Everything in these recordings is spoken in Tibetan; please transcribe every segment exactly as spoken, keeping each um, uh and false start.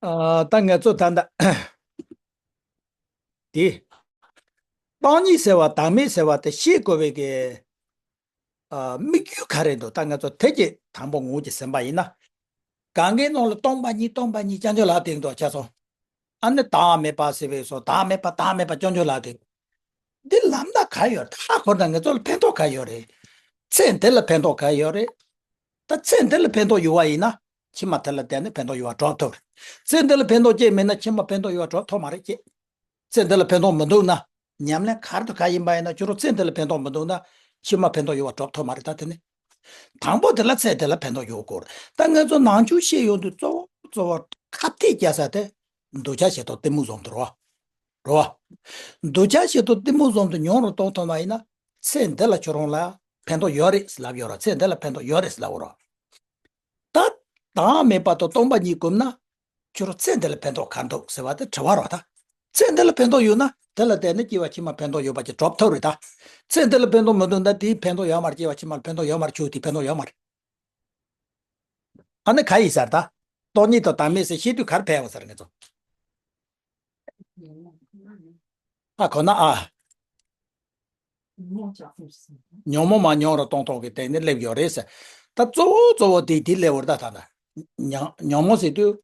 ཨ། ད་ང་ཚོ་ད་ལྟ་དེ་སྟོང་ཉིད་ཟེར་བ་བདག་མེད་ཟེར་བ་དེ་ཤེས་དགོས་པའི་གི་ཨ། དམིགས་ཡུལ་ག་རེ་འདུག་ད་ང་ཚོ་དེ་གི་དང་པོ་ངོས་ཀྱི་ཟིན་པ་ཡིན་ན། གང་གའི་ནང་ལ་སྟོང་པ་ཉིད་སྟོང་པ་ཉིད་རྐྱང་རྐྱང་ལབ་དེ་འདུག་ཆ་སོང་། ཨ་ནི་བདག་མེད་པ་ཟེར་བའི་སོ་བདག་མེད་པ་བདག་མེད་པ་རྐྱང་རྐྱང་ལབ་དེ། འདི་ལབ་ན་ག་ཡོད་ཧ་གོ་ན་ང་ཚོ་ལ་ཕན་ཐོགས་ག་ཡོད་རེད། ཚེ་འདི་ལ་ཕན་ཐོགས་ག་ཡོད་རེད། ད་ཚེ་འདི་ལ་ཕན་ཐོགས་ཡོད་པ་ཡིན་ན་ཕྱི་མ་དེ་ལ་བརྟེན་ནས་ཕན་ཐོགས་ཡོད་པ་སྒྲུབ་ཐུབ་རེད། ཚེ་འདི་ལ་ཕན་ཐོགས་ཅིག་མེད་ན་ཕྱི་མ་ཕན་ཐོགས་ཡོད་པ་སྒྲུབ་ཐུབ་མ་རེད་ཅེས། ཚེ་འདི་ལ་ཕན་ཐོགས་མི་འདུག་ན། ཉམས་ལེན་ག་རེ་དང་ག་ཡིན་པ་ཡིན་ན་ཁྱོད་རང་ཚེ་འདི་ལ་ཕན་ཐོགས་མི་འདུག་ན། ཕྱི་མ་ཕན་ཐོགས་ཡོད་པ་སྒྲུབ་ཐུབ་མ་རེད་ད་དེ་ནི། དང་པོ་དེ་ལ་ཚེ་འདི་ལ་ཕན་ཐོགས་ཡོད་དགོས་རེད། ད་ང་ཚོ་ནང་ཆོས་བཤད་ཡོང་དུས་གཙོ་བོ་གཙོ་བོ་ཁ་གཏད་བཅག་ས་དེ་འདོད་ཆགས་ཞེ་སྡང་གཏི་མུག་བཟུང་དུ་རོ། རོ། འདོད་ཆགས་ཞེ་སྡང་གཏི་མུག་བཟུང་དུ་ཉུང་རུ་གཏོང་ཐུབ་མ་ཡིན་ན། ཚེ་འདི་ལ་ཁྱོད་རང་ལ་ཕན་ཐོགས་ཡོད་རེད་ལབ་ཡོད་ར། ཚེ་འདི་ལ་ཕན་ཐོགས་ཡོད་རེད་ལབ་རོ། ད་བདག་མེད་པ་དང་སྟོང་པ་ཉིད་བསྒོམས་ན། ཁྱོད་རང་ཚེ་འདི་ལ་ཕན་ཐོགས་ག་འདུག་ཟེར་བ་དེ་དྲི་བ་རོ་ད། ཚེ་འདི་ལ་ཕན་ཐོགས་ཡོད་ན་དེ་ལ་བརྟེན་ནས་སྐྱེ་བ་ཕྱི་མ་ཕན་ཐོགས་ཡོད་པ་ཅིག་སྒྲུབ་ཐུབ་རེད་ད། ཚེ་འདི་ལ་ཕན་ཐོགས་མི་འདུག་ན་དེའི་ཕན་ཐོགས་ཡོད་མ་རེད། སྐྱེ་བ་ཕྱི་མ་ལ་ཕན་ཐོགས་ཡོད་མ་རེད། ཁྱོད་དེ་ཕན་ཐོགས་ཡོད་མ་རེད། ཨ་ནི་ག་ཡིན་ཟེར་ད། སྟོང་ཉིད་དང་བདག་མེད་ཟེར་བཤད་དུས་ག་རེ་ཕན་ཡོང་ཟེར་ང་ཚོ། ཨ་ཁོ་ན་ཨ། ཉོན་མོངས་མ་ཉུང་རུ་གཏོང་ཐབས་ཀྱི་སྟེང་ནས་སླེབས་ཡོད་རེད་ཟེར། ད་གཙོ་བོ་གཙོ་བོ་དེ་དེ་སླེབས་པ་རེད་ད་ད་ད། ཉོན་ཉོན་མོངས་ཟེར་དུས།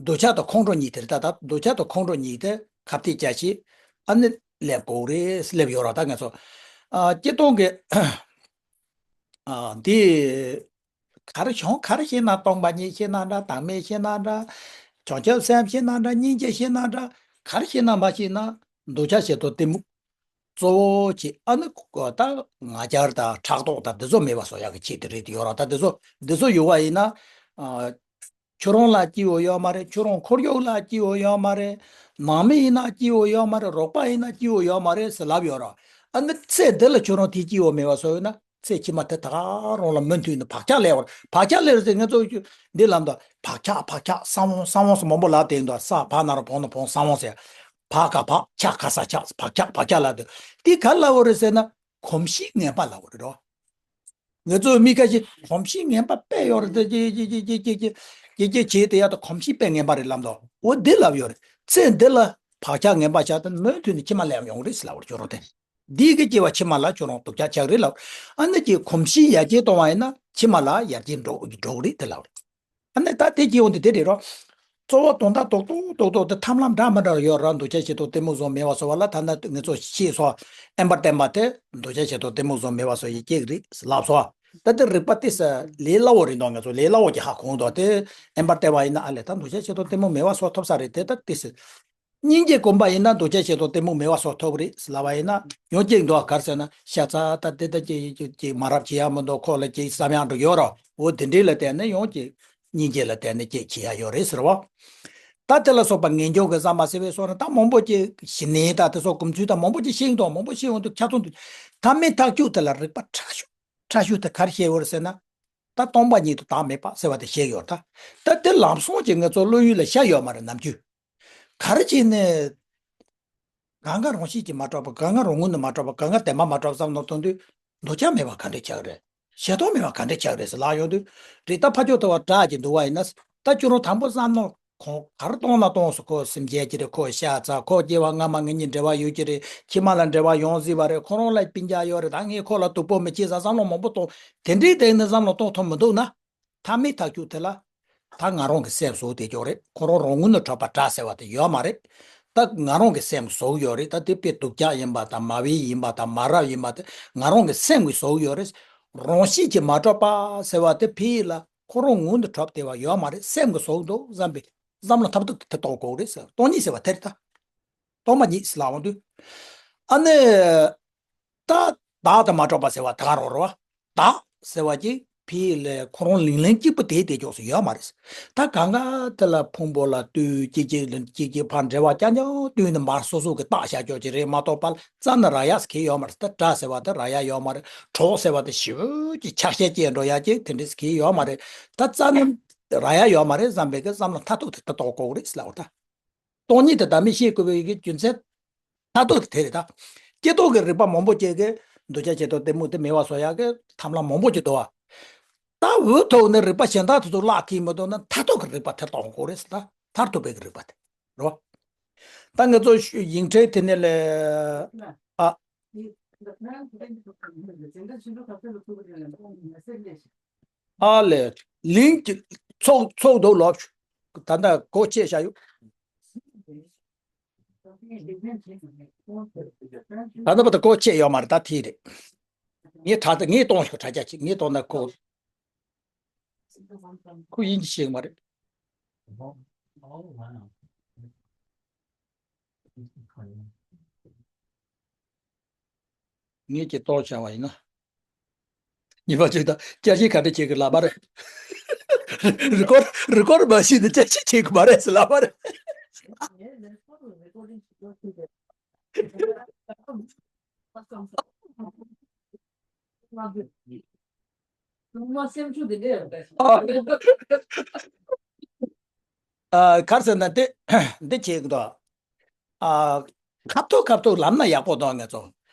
འདོད་ཆགས་དང་ཁོང་ཁྲོ་གཉིས་དེ་རེད་ད་ད། འདོད་ཆགས་དང་ཁོང་ཁྲོ་གཉིས་དེ་ཁ་གཏད་བཅག་བྱས། ཨ་ནི་སླེབས་དགོས་རེད་སླེབས་ཡོད་རེད་ད་ང་ཚོ། ཨ་སྤྱིར་བཏང་གི་ཨ་འདི། ག་རེ་བྱུང་ག་རེ་ཤེས་ན་སྟོང་པ་ཉིད་ཤེས་ན་འདྲ། བདག་མེད་ཤེས་ན་འདྲ། བྱང་ཆུབ་སེམས་ཤེས་ན་འདྲ། སྙིང་རྗེ་ཤེས་ན་འདྲ། ག་རེ་ཤེས་ན་མ་ཤེས་ན་འདོད་ཆགས་ཞེ་སྡང་གཏི་མུག་གཙོ་བོ་བྱེད། ཨ་ནི་ད་ང་རྒྱལ་དང་ཕྲག་དོག་དང་འདི་ཚོ་མེད་པ་བཟོ་ཡག་གི་ཆེད་དུ་རེད་དེ་ཡོད་ར། ད་འདི་ཚོ་འདི་ཚོ་ཡོད་པ་ཡིན་ན། ཨ་ཁྱོད་རང་ལ་སྐྱིད་པོ་ཡོད་མ་རེད། ཁྱོད་རང་ཁོར་ཡུག་ལ་སྐྱིད་པོ་ཡོད་མ་རེད། ནང་མི་ཡིན་ན་སྐྱིད་པོ་ཡོད་མ་རེད། རོགས་པ་ཡིན་ན་སྐྱིད་པོ་ཡོད་མ་རེད་ཟེར་ལབ་ཡོད་ར། ཨ་ནི་ཚེ་འདི་ལ་ཁྱོད་རང་དེ་སྐྱིད་པོ་མེད་པ་བཟོ་ཡོད་ན། ཚེ་ཕྱི་མ་དེ་ད་ག་རང་ལ་མུ་མཐུད་ནས་བག་ཆགས་སླེབས་པར། བག་ཆགས་སླེབས་ཟེར་ང་ཚོ་འདི་ལམ་དུ་བག་ཆགས་བག་ཆགས་ས་བོན་ས་བོན་ཟེར་མང་པོ་ལབ་བསྡད་འདུག་ས་བ་ན་རོ་བོ་ན་བོང་ས་བོན་ཟེར། བ་ག་བག་ཆགས་ག་ས་ཆགས་བག་ཆགས་བག་ཆགས་ལབ་འདུག་དེ་ག་ལབ་པ་རེད་ཟེར་ན་གོམས་གཤིས་ངན་པ་ལབ་པ་རེད་རོ། ང་ཚོ་མི་ཁ་ཤས་གོམས་གཤིས་ངན་པ་དཔེ་ཡོད་རེད་དེ་ཀྱེ་ཀྱེ་ཀྱེ་ཀྱེ་ཀྱེ་ཀྱེ་ཀྱེ་ཀྱེ་བྱས་དེ་ཡ་ད་གོམས་གཤིས་དཔེ་ངན་པ་རེད་ལབ་འདུག་འོ་འདི་ལབ་ཡོད་རེད། ཚེ་འདི་ལ་བག་ཆགས་ངན་པ་བཞག་དེ་མུ་མཐུད་ནས་ཕྱི་མ་སླེབས་ཡོང་རེད་ཟེར་ལབ་པ་རེད་ཁྱོད་རང་དེ། འདི་གི་སྐྱེ་བ་ཕྱི་མ་ལ་ཁྱོད་རང་སྡུག་ཅག་ཆགས་རེད་ལབ། ཨ་ནི་ཀྱི་གོམས་གཤིས་ཡར་རྒྱས་གཏོང་བ་ཡིན་ན་ཕྱི་མ་ལ་ཡར་རྒྱས་འགྲོ་འགྲོ་གི་རེད་དེ་ལབ་རེད། ཨ་ནི་ད་དེ་སྐྱེ་བོ་འདི་དེ་རེད་རོ། གཙོ་བོ་དོན་དག་རྡོག་རྡོག་རྡོག་རྡོག་དེ་ཐབས་ལམ་འདྲ་མི་འདྲ་ཡོད་ར། འདོད་ཆགས་ཞེ་སྡང་གཏི་མུག་བཟོ་མེད་པ་བཟོ་བ་ལ་ད་ནི་ང་ཚོ་ཤེས་སོ། ཨེམ་པར་བསྟན་པ་དེ་འདོད་ཆགས་ཞེ་སྡང་གཏི་མུག་བཟོ་མེད་པ་བཟོ་ཡི་སྐྱེ་གི་རེད་ལབ་སོ། ད་དེ་རིགས་པ་དེ་ས་ལས་སླ་བོ་རེད་འདུག་ང་ཚོ་ལས་སླ་བོ་ཅིག་ཧ་གོ་འདུག་དེ་ཨེམ་པར་བསྟན་པ་ཡིན་ན་ཨ་ལས་ད་འདོད་ཆགས་ཞེ་སྡང་གཏི་མུག་མེད་པ་བཟོ་ཐུབ་ས་རེད་དེ་ད་དེ་ས། སྙིང་རྗེ་སྒོམ་པ་ཡིན་ན་འདོད་ཆགས་ཞེ་སྡང་གཏི་མུག་མེད་པ་བཟོ་ཐུབ་རེད་ལབ་པ་ཡིན་ན་ཡང་གཅིག་འདུག་ག་རེ་ཟེར་ན་ཤ་ཚ་ད་དེ་ད་ཅིག་ཅིག་ཅིག་མ་རབས་ཅིག་ཡང་མི་འདུག་ཁོ་ལ་ཅིག་བསམ་ཡག་འདྲ་ཡོད་རོ། འོ་དེ་འདྲའི་ལ་བརྟེན་ནས་ཡང་ཅིག་སྙིང་རྗེ་ལ་བརྟེན་ནས་ཅིག་བྱེད་ཡག་ཡོད་རེད་ཟེར་བ། ད་དེ་ལ་སོགས་པ་ངེས་འབྱུང་གི་བསམ་པ་ཟེར་བའི་སོགས་ན་ད་མང་པོ་ཅིག་ཞི་གནས་ད་དེ་སོགས་སྒོམ་ཚུལ་ད་མང་པོ་ཅིག་ཤེས་ཡོང་དུས་མང་པོ་ཤེས་ཡོང་དུས་ཆ་ཚང་དུ་ཐ་མའི་ཐག་གཅོད་དེ་ལ་རིགས་པ་ཕྲ་ཤོས་ཕྲ་ཤོས་དེ་ག་རེ་བཤད་ཡོད་རེད་ཟེར་ན། ད་སྟོང་པ་ཉིད་དུ་བདག་མེད་པ་ཟེར་བ་དེ་བཤད་ཡོད་ད། ད་དེ་ལམ་སང་ཅིག་ང་ཚོ་བློ་ཡུལ་ལ་ཤར་ཡོད་མ་རེད་ནམ་རྒྱུན། ག་རེ་བྱས་ནས། གང་ག་རང་བཞིན་གྱིས་མ་གྲུབ་པ་གང་ག་རང་ངོས་ནས་མ་གྲུབ་པ་གང་ག་བདེན་པ་མ་གྲུབ་བསམ་བློ་གཏོང་དུས། འདོད་ཆགས་མེད་པ་ག་འདྲས་ཆགས་རེད། ཞེ་སྡང་མེད་པ་ག་འདྲས་ཆགས་རེད་ཟེར་ལབ་ཡོང་དུས། རེད་ད་ཕར་ཕྱོགས་ལྟ་བ་དྲག་ཅིག་འདུག་པ་ཡིན་ན། ད་ཁྱོད་རང་དང་པོ་བསམ་བློ་ཁོང་ག་རེ་གཏོང་ན་གཏོང་སོང་ཁོ་སེམས་ཅན་གྱི་རེད་ཁོ་ཤ་ཚ་ཁོ་སྐྱེ་བ་སྔ་མ་ང་གཉིས་འབྲེལ་བ་ཡོད་ཀྱི་རེད་ཕྱི་མ་ལ་འབྲེལ་བ་ཡོང་སྲིད་པ་རེད་ཁོ་རང་ལ་སྤུན་ཀྱག་ཡོད་རེད་ད་ངས་ཁོ་ལ་སྡུག་པོ་མི་བྱེད་ཟེར་བསམ་བློ་མང་པོ་གཏོང་དེ་འདྲའི་སྟེང་ནས་བསམ་བློ་གཏོང་ཐུབ་མི་འདུག་ན། ཐ་མའི་ཐག་གཅོད་དེ་ལ། ད་ང་རང་གི་སེམས་བཟོ་དེ་ཅོག་རེད། ཁོ་རང་རང་ངོས་ནས་གྲུབ་པ་འདྲ་ཟེར་བ་དེ་ཡོད་མ་རེད། ད་ང་རང་གི་སེམས་བཟོ་གི་ཡོད་རེད། ད་དེ་དཔེ་སྡུག་ཅག་ཡིན་པ་དང་མ་བའི་ཡིན་པ་དང་མ་རབས་ཡིན་པ་དེ་ང་རང་གི་སེམས་ཀྱིས་བཟོ་གི་ཡོད་རེད། རང་བཞིན་གྱིས་མ་གྲུབ་པ་ཟེར་བ་དེ་ཕི་ལ་ཁོ་རང་ངོས་ནས་གྲུབ་བསྡད་པ་ཡོད་མ་རེད། སེམས་ཀྱིས་བཟོ་གི་འདུག་བསམ་པའི་བསམ་བློ་ཐབས་སྡུག་དེ་གཏོང་དགོས་རེད་ཟེར། སྟོང་ཉིད་ཟེར་བ་དེ་རེད་ད། སྟོང་པ་ཉིད་ཟེར་ལབ་ཡོང་དུས། ཨ་ནི། ད་བདག་དང་མ་གྲུབ་པ་ཟེར་བ་ད་ག་རང་རེད་བ། བདག་ཟེར་བ་ཅིག་ཕི་ལ་ཁོ་རང་ལིང་ལིང་གཅིག་པུ་དེ་དེ་ཅོག་སུ་ཡོད་མ་རེད། ད་གང་ག་དེ་ལ་ཕུང་པོ་ལ་ལྟོས་གཅིག་གཅིག་ལ་གཅིག་གཅིག་ཕར་འབྲེལ་བ་རྐྱང་རྐྱང་བསྟུན་ནས་མར་སོ་སོ་གི་བཏགས་བཞག་ཅོག་ཅིག་རེད་མ་གཏོགས་པ་རྩ་ནས་རག་ཡ་ཟེར་གྱི་ཡོད་མ་རེད། ད་དགྲ་ཟེར་བ་དེ་རག་ཡ་ཡོད་མ་རེད། གྲོགས་ཟེར་བ་དེ་ཞེ་པོ་ཅིག་ཆགས་ཞེན་སྐྱེས་འགྲོ་ཡ་ཅིག་དེ་འདྲ་ཟེར་གྱི་ཡོད་མ་རེད། ད་རྩ་ནས་རག་ཡ་ཡོད་མ་རེད་བསམ་པའི་གི་བསམ་བློ་མཐར་ཐུག་དེ་ད་གཏོང་དགོས་རེད་ཟེར་ལབ་པ་ད། སྟོང་ཉིད་དེ་བདག་མེད་ཤེས་དགོས་པའི་གི་རྒྱུ་མཚན། མཐར་ཐུག་དེ་རེད་ད། སྐྱེ་ཐོག་གི་རིག་པ་མང་པོ་སྐྱེ་གི་འདོད་ཆགས་ཞེ་སྡང་གཏི་མུག་དེ་མེད་པ་བཟོ་ཡག་གི་ཐབས་ལམ་མང་པོ་ཅིག་འདུག་བ། ད་འུ་ཐུག་ནས་རིག་པ་གཞན་དག་དེ་ཚོ་བརླག་གི་མི་འདུག་ན་མཐར་ཐུག་གི་རིག་པ་དེ་གཏོང་དགོས་རེད་ཟེར་ད། མཐར་ཐུག་པའི་གི་རིག་པ་དེ་རོ། ད་ང་ཚོ་ཡིག་ཕྲེང་དེ་ནས་ལས་ཨ། ཨ་ལས། ལིང་གི་ཚོགས་ཚོགས་འདུག་ལོབ། ད་ལྟ་སྒོ་ཕྱེ་བཞག་ཡོད། ད་ལྟ་བར་དུ་སྒོ་ཕྱེ་ཡོད་མ་རེད། ད་ཐིག་རེད། ངས་དྲ་ངས་གཏོང་ཞིག་དྲ་རྒྱ་ཅིག་ངས་གཏོང་ན་ཁོ་ཁོ་ཡིན་གྱི་ཤེས་མ་རེད། ངས་ཀྱི་གཏོང་བྱ་བ་ཡིན་ན། ཉི་མ་གཅིག་དང་སྐྱ་ཤིང་ག་འདྲ་བྱེད་ཀྱི་ལབ་པ་རེད། རི་སྐོར་རི་སྐོར་མ་ཤེས་ནས་སྐྱ་ཤིང་བྱེད་ཀྱི་མ་རེད་ཟེར་ལབ་པ་རེད། ཨ་གར་ཟེར་ན་དེ་འདི་བྱེད་ཀྱི་འདུག་ཨ། ཁ་ཐུག་ཁ་ཐུག་ལབ་ན་ཡག་པོ་འདུག་ང་ཚོ།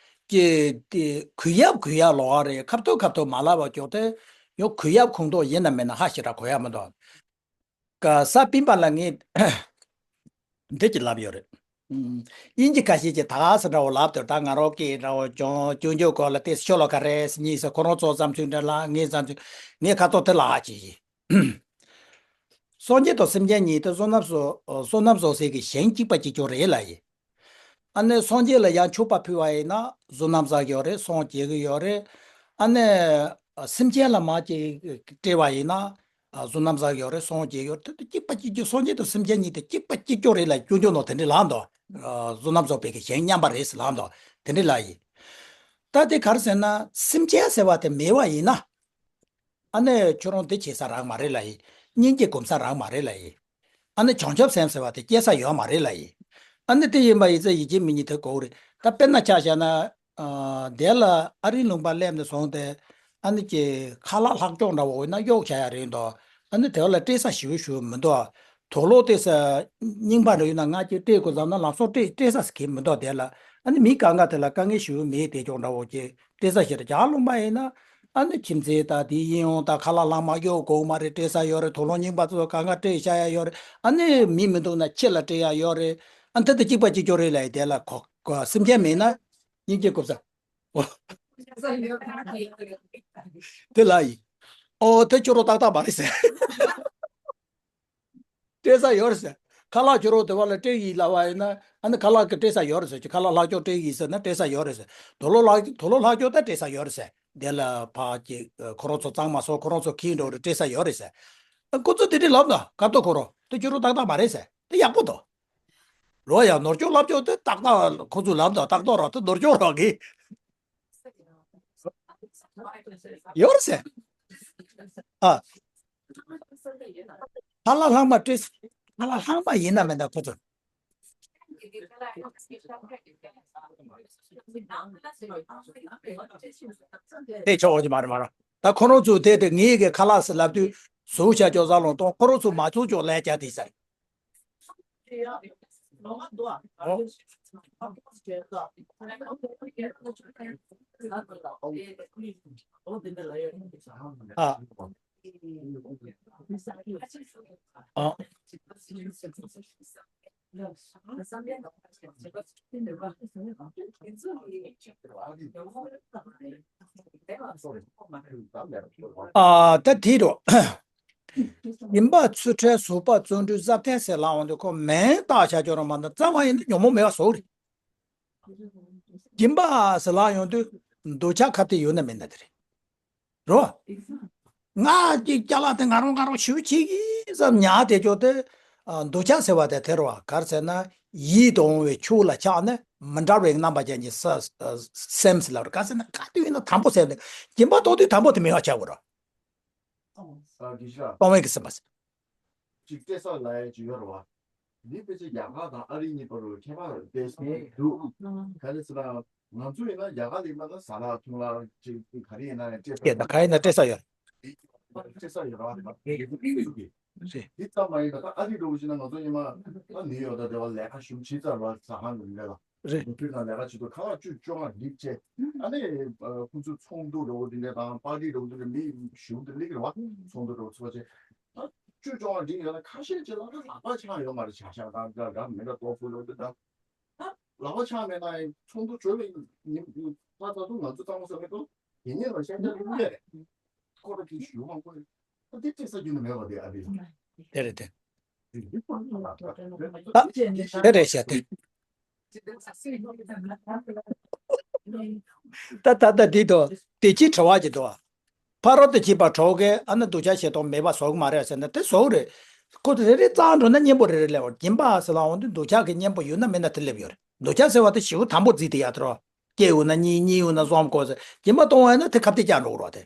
ཀྱི་དེ་གུས་ཡབ་གུས་ཡབ་ལོག་རེད། ཁ་ཐུག་ཁ་ཐུག་མ་ལབ་པ་ཀྱོག་དེ་ཡོ་གུས་ཡབ་ཁུངས་གཏོགས་ཡིན་ན་མིན་ན་ཧ་ཞེ་དྲག་གོ་ཡ་མི་འདུག་ག་ས་སྤིན་པ་ལ་ངས་འདི་ཅིག་ལབ་ཡོད་རེད། ཨིན་ཇི་ཁ་ཤས་ཀྱིས་ད་ག་ས་འདྲ་བོ་ལབ་དུས་ད་ང་རང་སྐད་འདྲ་བོ་ཅུང་ཅུང་ཅུང་གོ་ལ་དེ་ཤོ་ལོ་ཀ་རེད་གཉིས་ཟེར་ཁོ་རང་ཚོ་བསམ་ཚུལ་འདྲ་ལ་ངས་བསམ་ཚུལ་ངས་ཁ་ཐོག་དེ་ལ་ཧ་ཅིག་ཡིན། སངས་རྒྱས་དང་སེམས་ཅན་གཉིས་དེ་བསོད་ནམས་བཟོ་བསོད་ནམས་བཟོ་སའི་གི་ཞིང་གཅིག་པ་གཅིག་རྐྱང་རེད་ལ་ཡིན། ཨ་ནི་སངས་རྒྱས་ལ་ཡང་མཆོད་པ་ཕུལ་བ་ཡིན་ན་བསོད་ནམས་བསགས་ཀྱི་ཡོད་རེད། སངས་རྒྱས་ཀྱི་ཡོད་རེད། ཨ་ནི་སེམས་ཅན་ལ་མར་ཅིག་སྤྲད་པ་ཡིན་ན་བསོད་ནམས་བསགས་ཀྱི་ཡོད་རེད། སངས་རྒྱས་ཡོད་རེད། དེ་གཅིག་པ་གཅིག་རྐྱང་སངས་རྒྱས་དང་སེམས་ཅན་གཉིས་དེ་གཅིག་པ་གཅིག་རྐྱང་རེད་ལ་སྐྱོན་སྐྱོན་ནོ་དེ་འདྲས་ལབ་འདུག་བསོད་ནམས་བཟོ་བའི་གི་ཞིང་མཉམ་པ་རེད་ཟེར་ལབ་འདུག་དེ་འདྲས་ལ་ཡིན། ད་དེ་ག་རེ་ཟེར་ན་སེམས་ཅན་ཟེར་བ་དེ་མེད་པ་ཡིན་ན། ཨ་ནི་ཁྱོད་རང་འདི་བྱེད་ས་རག་མ་རེད་ལ་ཡིན། སྙིང་རྗེ་སྒོམ་ས་རག་མ་རེད་ལ་ཡིན། ཨ་ནི་བྱང་ཆུབ་སེམས་ཟེར་བ་དེ་སྐྱེ་ས་ཡོད་མ་རེད་ལ་ཡིན། ཨ་ནི་དེ་ཡིན་པ་ཡིན་ཙང་ཡིད་ཆེས་མི་ཉིད་དེ་གོ་རེད། ད་དཔེར་ན་ཆ་བཞག་ན། ཨ་དེ་ལ་ཨ་རིའི་ལུང་པ་སླེབས་ནས་བཟུང་སྟེ། ཨ་ནི་ཀྱི་ཁ་ལག་ལྷག་སྐྱོང་འདྲ་བོ་ཡོད་ན་གཡོག་བྱ་ཡ་རེད་འདུག་ཨ་ནི་དེ་ལ་སྤྲད་ས་ཞེ་པོ་ཞེ་པོ་མི་འདུག་དུག་ལོག་སྤྲད་ས་རྙིང་པ་རེ་ཡོད་ན་ང་ཅིག་སྤྲད་དགོས་བསམ་ན་ལམ་སང་སྤྲད་སྤྲད་ས་ཟེར་གྱི་མི་འདུག་དེ་ལ་ཨ་ནི་མི་གང་ག་དེ་ལ་དཀའ་ངལ་ཞེ་པོ་མེད་དེ་ཅོག་འདྲ་བོ་ཅིག་སྤྲད་ས་ཞེ་དྲག་ལུང་པ་ཡིན་ན། ཨ་ནི་ཁྱིམ་མཚེས་དང་དེའི་གཡས་གཡོན་དང་ཁ་ལག་ལྷག་མ་གཡོག་དགོས་མ་རེད། སྤྲད་ས་ཡོད་རེད། དུག་ལོག་རྙིང་པ་ཚོ་གང་ག་སྤྲད་བཞག་ཡ་ཡོད་རེད། ཨ་ནི་མི་མི་འདུག་ན་ཁྱི་ལ་སྤྲད་ཡ་ཡོད་རེད། ཨ་ནི་དེ་དང་གཅིག་པ་གཅིག་རྐྱང་རེད་ལ་ཡི་དེ་ལ་གོ་གོ་སེམས་ཅན་མེད་ན་སྙིང་རྗེ་སྒོམ་ས། འོ། དེ་ལ་ཡི། ཨོ་དེ་ཁྱོད་རང་ཏག་ཏག་མ་རེད་ཟེར། སྤྲད་ས་ཡོད་རེད་ཟེར། ཁ་ལག་ཁྱོད་རང་དེ་བ་ལ་སྤྲད་ཡིན་ལབ་པ་ཡིན་ན་ཨ་ནི་ཁ་ལག་གི་སྤྲད་ས་ཡོད་རེད་ཟེར་གྱི། ཁ་ལག་ལྷག་སྐྱོར་སྤྲད་ཡིན་ཟེར་ན་སྤྲད་ས་ཡོད་རེད་ཟེར། དུག་ལོག་ལྷག་དུག་ལོག་ལྷག་སྐྱོར་ད་སྤྲད་ས་ཡོད་རེད་ཟེར། དེ་ལ་ཕ་གི་ཁོ་རང་ཚོ་གཙང་མ་སོང་ཁོ་རང་ཚོ་ཁྱིམ་འགྲོ་རེད་སྤྲད་ས་ཡོད་རེད་ཟེར། ཁོ་ཚོ་དེ་འདྲས་ལབ་ན་ག་ཏོ་ཁོ་རང་དེ་ཁྱོད་རང་ཏག་ཏག་མ་རེད་ཟེར། དེ་ཡག་པོ་འདུག་རོ་ཡ་ནོར་སྐྱོར་ལབ་ཆོག་དེ་ཏག་ཏག་ཁོ་ཚོས་ལབ་ན་ཏག་ཏག་ར་དེ་ནོར་སྐྱོར་ར་གི། ཡོད་རེད་ཟེར། ཨ། ཁ་ལག་ལྷག་མ་སྤྲད། ཁ་ལག་ལྷག་མ་ཡིན་ན་མིན་ན་ཁོ་ཚོ། དེ་ཆོག་གི་མ་རེད་མ་རེད། ད་ཁོ་རང་ཚོས་དེ་དེ་ངེད་ཀྱི་ཁ་ལག་ཟེར་ལབ་དུས་བཟོ་བྱ་ཆོག་ཟ་ལོང་གཏོང་ཁོ་རང་ཚོས་མ་བཟོ་ཆོག་ལས་ཀྱང་དེ་ཟེར། ཨ། ཨ། ཨ་ད་དེ་རོ། སྦྱིན་པ་ཚུལ་ཁྲིམས་ཟུར་པ་བརྩོན་འགྲུས་བཟའ་བརྟན་ཟེར་ལབ་འོང་དུས་ཁོ་མིང་བཏགས་བྱ་ཆོག་རོ་མ་གཏོགས་རྩ་བ་ཡིན་ན་ཉོན་མོངས་མེད་པ་བཟོ་རེད། སྦྱིན་པ་ཟེར་ལབ་ཡོང་དུས་འདོད་ཆགས་ཁ་གཏད་ཡོད་ན་མེད་ན་དེ་རེད། རོ། ང་གཅིག་ཅ་ལག་དེ་ང་རང་ང་རང་ཞུ་བྱེད་ཀྱི་བསམ་ཉག་དེ་ཅོ་དེ། ཨ་འདོད་ཆགས་ཟེར་བ་དེ་དེ་རོ་གར་ཟེར་ན་ཡིད་དུ་འོང་བའི་ཆོས་ལ་ཆགས་ནས་མི་འདྲ་བའི་རྣམ་པ་ཅན་གྱི་ས་སེམས་ཟེར་ལབ་རོ་གར་ཟེར་ན་ག་དུས་ཡིན་ན་དང་པོ་ཟེར་ནས་སྦྱིན་པ་གཏོང་དུས་དང་པོ་དེ་མེད་པ་ཆགས་དགོས་རོ། ཨ་དགེ་བཤེས་ལགས། སྤང་བའི་གི་སེམས་པ་ཟེར། ཅིག་སྤྲད་ས་ལ་ཡ་ཅིག་ཡོད་རེད་བ། འདི་ཕལ་ཆེར་རྒྱ་གར་དང་ཨ་རི་གཉིས་བར་དུ་ཁྱད་པར་དཔེ་འདུག་ག་རེ་ཟེར་ན་ང་ཚོ་ཡིན་ན་རྒྱ་གར་ལ་ཡིན་པ་ན་ཟ་ལག་འཐུང་ལག་ཅིག་ག་རེ་ཡིན་ན་ཡང་སྤྲད་ས་ཡོད་རེད། ག་ཡིན་ན་སྤྲད་ས་ཡོད་རེད། སྤྲད་ས་ཡོད་རེད་བ། འདི་ཙམ་མ་ཡིན་པ་ད་ཨ་རི་འགྲོ་བཞིན་ན་ང་ཚོ་ཉི་མ་ད་ནིའུ་ཡོག་ད་དེ་བ་ལས་ཀ་ཞུ་བྱེད་ཚར་བ་ཟ་ཁང་གི་ལས་ལ། རེད། ནོར་འཁྲུལ་དང་ལས་ཀ་བྱེད་དུས་ཁ་ལག་བཅུ་བཅོ་ལྔ་སླེབས་བྱས། ཨ་ནི་ཁོང་ཚོའི་ཚོགས་འདུ་འདྲ་བོ་དེ་འདྲ་དང་པར་ཊི་འདྲ་བོ་དེ་འདྲ་མི་ཞུ་དེ་སླེབས་རེད་བ། ཚོགས་འདུ་འདྲ་བོ་ཚོགས་བྱས། ཨ་ བཅུ་བཅོ་ལྔ་འགྲིག་ཡོད་ན་ཁ་ཤས་ཅིག་ལ་ད་ལག་པ་འཆང་ཡོད་མ་རེད། བྱ་ཤ་དང་འདྲ་འདྲ་མི་འདྲ་ལྟོ་ཕུ་ལོ་འདི་འདྲ། ད་ལག་པ་འཆང་མེད་ན་ཡང་ཚོགས་འདུ་གྲོལ་བའི་ཉིན་ད་ད་དུང་ང་ཚོ་གཙང་པོ་ས་མེད་དུ་དེ་ཉིན་ལ་ཤ་ཤ་ལུས་ཡས་རེད། ཁོ་ར་གི་ཞུ་མང་པོ་རེད། ད་དེ་བརྩི་ས་རྒྱུ་ནི་མེད་པ་དེ་ཨ་དེ། དེ་རེད་དེ། ད་དེ་རེད་ཤག་དེ། ད་ད་ད་འདི་དོ། དེ་ཅི་དྲི་བ་ཅི་དོ། ཕ་རོལ་ཏུ་ཕྱིན་པ་གྲོགས་ཀྱིས་ཨ་ནི་འདོད་ཆགས་ཞེ་སྡང་མེད་པ་བཟོ་གི་མ་རེད་ཟེར་ན་དེ་བཟོ་གི་རེད། ཁོ་ཚོ་རེ་རེ་རྩ་འགྲོ་ན་གཉེན་པོ་རེ་རེ་སླེབས་པ་སྦྱིན་པ་ཟེར་ལ་འོང་དུས་འདོད་ཆགས་ཀྱི་གཉེན་པོ་ཡོད་ན་མེད་ན་དེ་སླེབས་ཡོད་རེད། འདོད་ཆགས་ཟེར་བ་དེ་ཞེ་པོ་དམ་པོ་བརྩིས་ཏེ་ཡ་དེ་རོ། སྐྱེས་ཡོད་ན་གཉིས་གཉིས་ཡོད་ན་གསུམ་དགོས་ཟེར་སྦྱིན་པ་གཏོང་བ་ཡིན་ན་དེ་ཁ་གཏད་བཅག་འགྲོ་གི་རོ་དེ།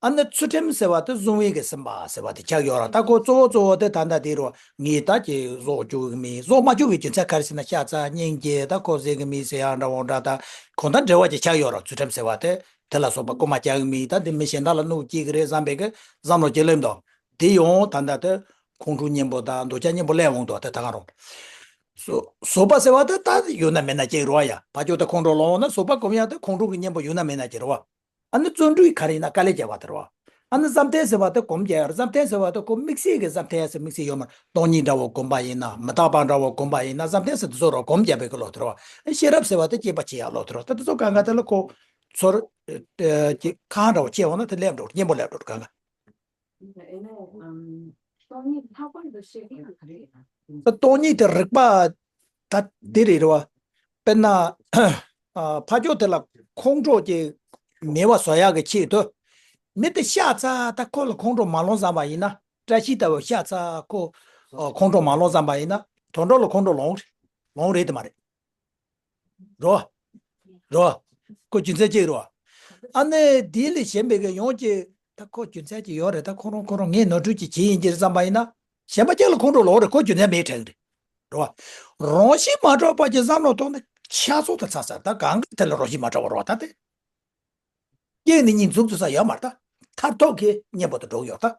ཨ་ནི་ཚུལ་ཁྲིམས་ཟེར་བ་དེ་བཟུང་བའི་གི་སེམས་པ་ཟེར་བ་དེ་ཆགས་ཡོད་ར། ད་ཁོ་གཙོ་བོ་གཙོ་བོ་དེ་ད་ལྟ་དེ་རུ་ངས་ད་ཀྱི་བཟོ་བཅུག་གི་མིན། བཟོ་མ་བཅུག་གི་རྒྱུ་མཚན་ག་རེ་ཟེར་ན་ཤ་ཚ་སྙིང་རྗེ་ད་ཁོ་ཟེར་གི་མིན་ཟེར་ཡང་འདྲ་འོང་འདྲ། ད་གང་ལྟར་འབྲེལ་བ་ཅིག་ཆགས་ཡོད་ར། ཚུལ་ཁྲིམས་ཟེར་བ་དེ་དེ་ལ་སོགས་པ་རྐུན་མ་རྒྱག་གི་མིན། ད་འདི་མི་གཞན་དག་ལ་གནོད་སྐྱེལ་གི་རེད་བསམ་པའི་གི་བསམ་བློ་ཅིག་སླེབས་འདུག་དེ་ཡང་ད་ལྟ་དེ་ཁོང་ཁྲོ་གཉེན་པོ་དང་འདོད་ཆགས་གཉེན་པོ་སླེབས་འོང་འདུག་དེ་ད་ག་རང་། བཟོད་པ་ཟེར་བ་དེ་ད་ཡོད་ན་མེད་ན་ཅིག་རེད་བ་ཡ། ཕ་ཆོས་དེ་ཁོང་ཁྲོ་ལངས་འོང་ན་བཟོད་པ་སྒོམ་ཡ་དེ་ཁོང་ཁྲོ་གི་གཉེན་པོ་ཡོད་ན་མེད་ན་ཅིག་རེད་བ། ཨ་ནི་བརྩོན་འགྲུས་ག་རེ་ཡིན་ན་དཀའ་ལས་བརྒྱབ་པ་དེ་རེད་བ། ཨ་ནི་བསམ་གཏན་ཟེར་བ་དེ་སྒོམ་རྒྱག་ཡ་རེད། བསམ་གཏན་ཟེར་བ་དེ་ཁོ་དམིགས་བསལ་གྱི་བསམ་གཏན་ཟེར་དམིགས་བསལ་ཡོད་མ་རེད། སྟོང་ཉིད་འདྲ་བོ་སྒོམ་པ་ཡིན་ན། མི་རྟག་པ་འདྲ་བོ་སྒོམ་པ་ཡིན་ན། བསམ་གཏན་ཟེར་དེ་ཚོ་རོ་སྒོམ་རྒྱག་པའི་གི་ལོ་དེ་རེད་བ། ཤེས་རབ་ཟེར་བ་དེ་དཔྱད་པ་བྱེད་ཡ་ལོ་དེ་རེད་བ། ད་དེ་ཚོ་གང་ག་དེ་ལ་ཁོ་ཚོར་ཁང་འདྲ་བོ་བྱས་འོང་ན་དེ་སླེབས་འགྲོ་གཉེན་པོ་སླེབས་འགྲོ་གང་ག། སྟོང་ཉིད་ལྷག་པར་དུ་ཤེས་མཁན་ག་རེ་ཡིན་ན། སྟོང་ཉིད་དེ་རིག་པ་ད་འདི་རེད་རེད་བ། དཔེར་ན། ཕ་ཆོས་དེ་ལ་ཁོང་ཁྲོ་ཅིག་མེད་པ་བཟོ་ཡག་གི་ཆེད་དུ། མི་དེ་ཤ་ཚ་ད་ཁོ་ལ་ཁོང་ཁྲོ་མ་ལངས་བསམ་པ་ཡིན་ན། བཀྲ་ཤིས་ལྟ་བུ་ཤ་ཚ་ཁོ་ཁོང་ཁྲོ་མ་ལངས་བསམ་པ་ཡིན་ན་དོན་གྲུབ་ལ་ཁོང་ཁྲོ་ལངས་རེད། ལངས་རེད་དེ་མ་རེད། རོ། རོ། ཁོ་རྒྱུ་མཚན་གཅིག་རོ། ཨ་ནི་དེ་ལས་གཞན་པའི་གི་ཡོང་གི་ད་ཁོ་རྒྱུ་མཚན་གཅིག་ཡོད་རེད། ད་ཁོ་རང་ཁོ་རང་ངས་ནོར་འཁྲུལ་གཅིག་བྱས་ཡིན་གྱི་རེད་བསམ་པ་ཡིན་ན། གཞན་པ་གཅིག་ལ་ཁོང་ཁྲོ་ལོག་རེད། ཁོ་རྒྱུ་མཚན་མེད་དྲན་གི་རེད། རོ། རང་བཞིན་མ་གྲུབ་པ་གྱི་བསམ་བློ་གཏོང་ནས་ཆགས་སོགས་དང་ཚ་ཚ་ད་གང་གི་དེ་ལ་རང་བཞིན་མ་གྲུབ་པ་རོ་ད་དེ། སྐྱེས་ནས་གཉིད་འཛུགས་ཐུབ་ས་ཡོད་མ་རེད། ད་མཐར་ཐུག་གི་གཉེན་པོ་དུ་འགྲོ་གི་ཡོད་ད།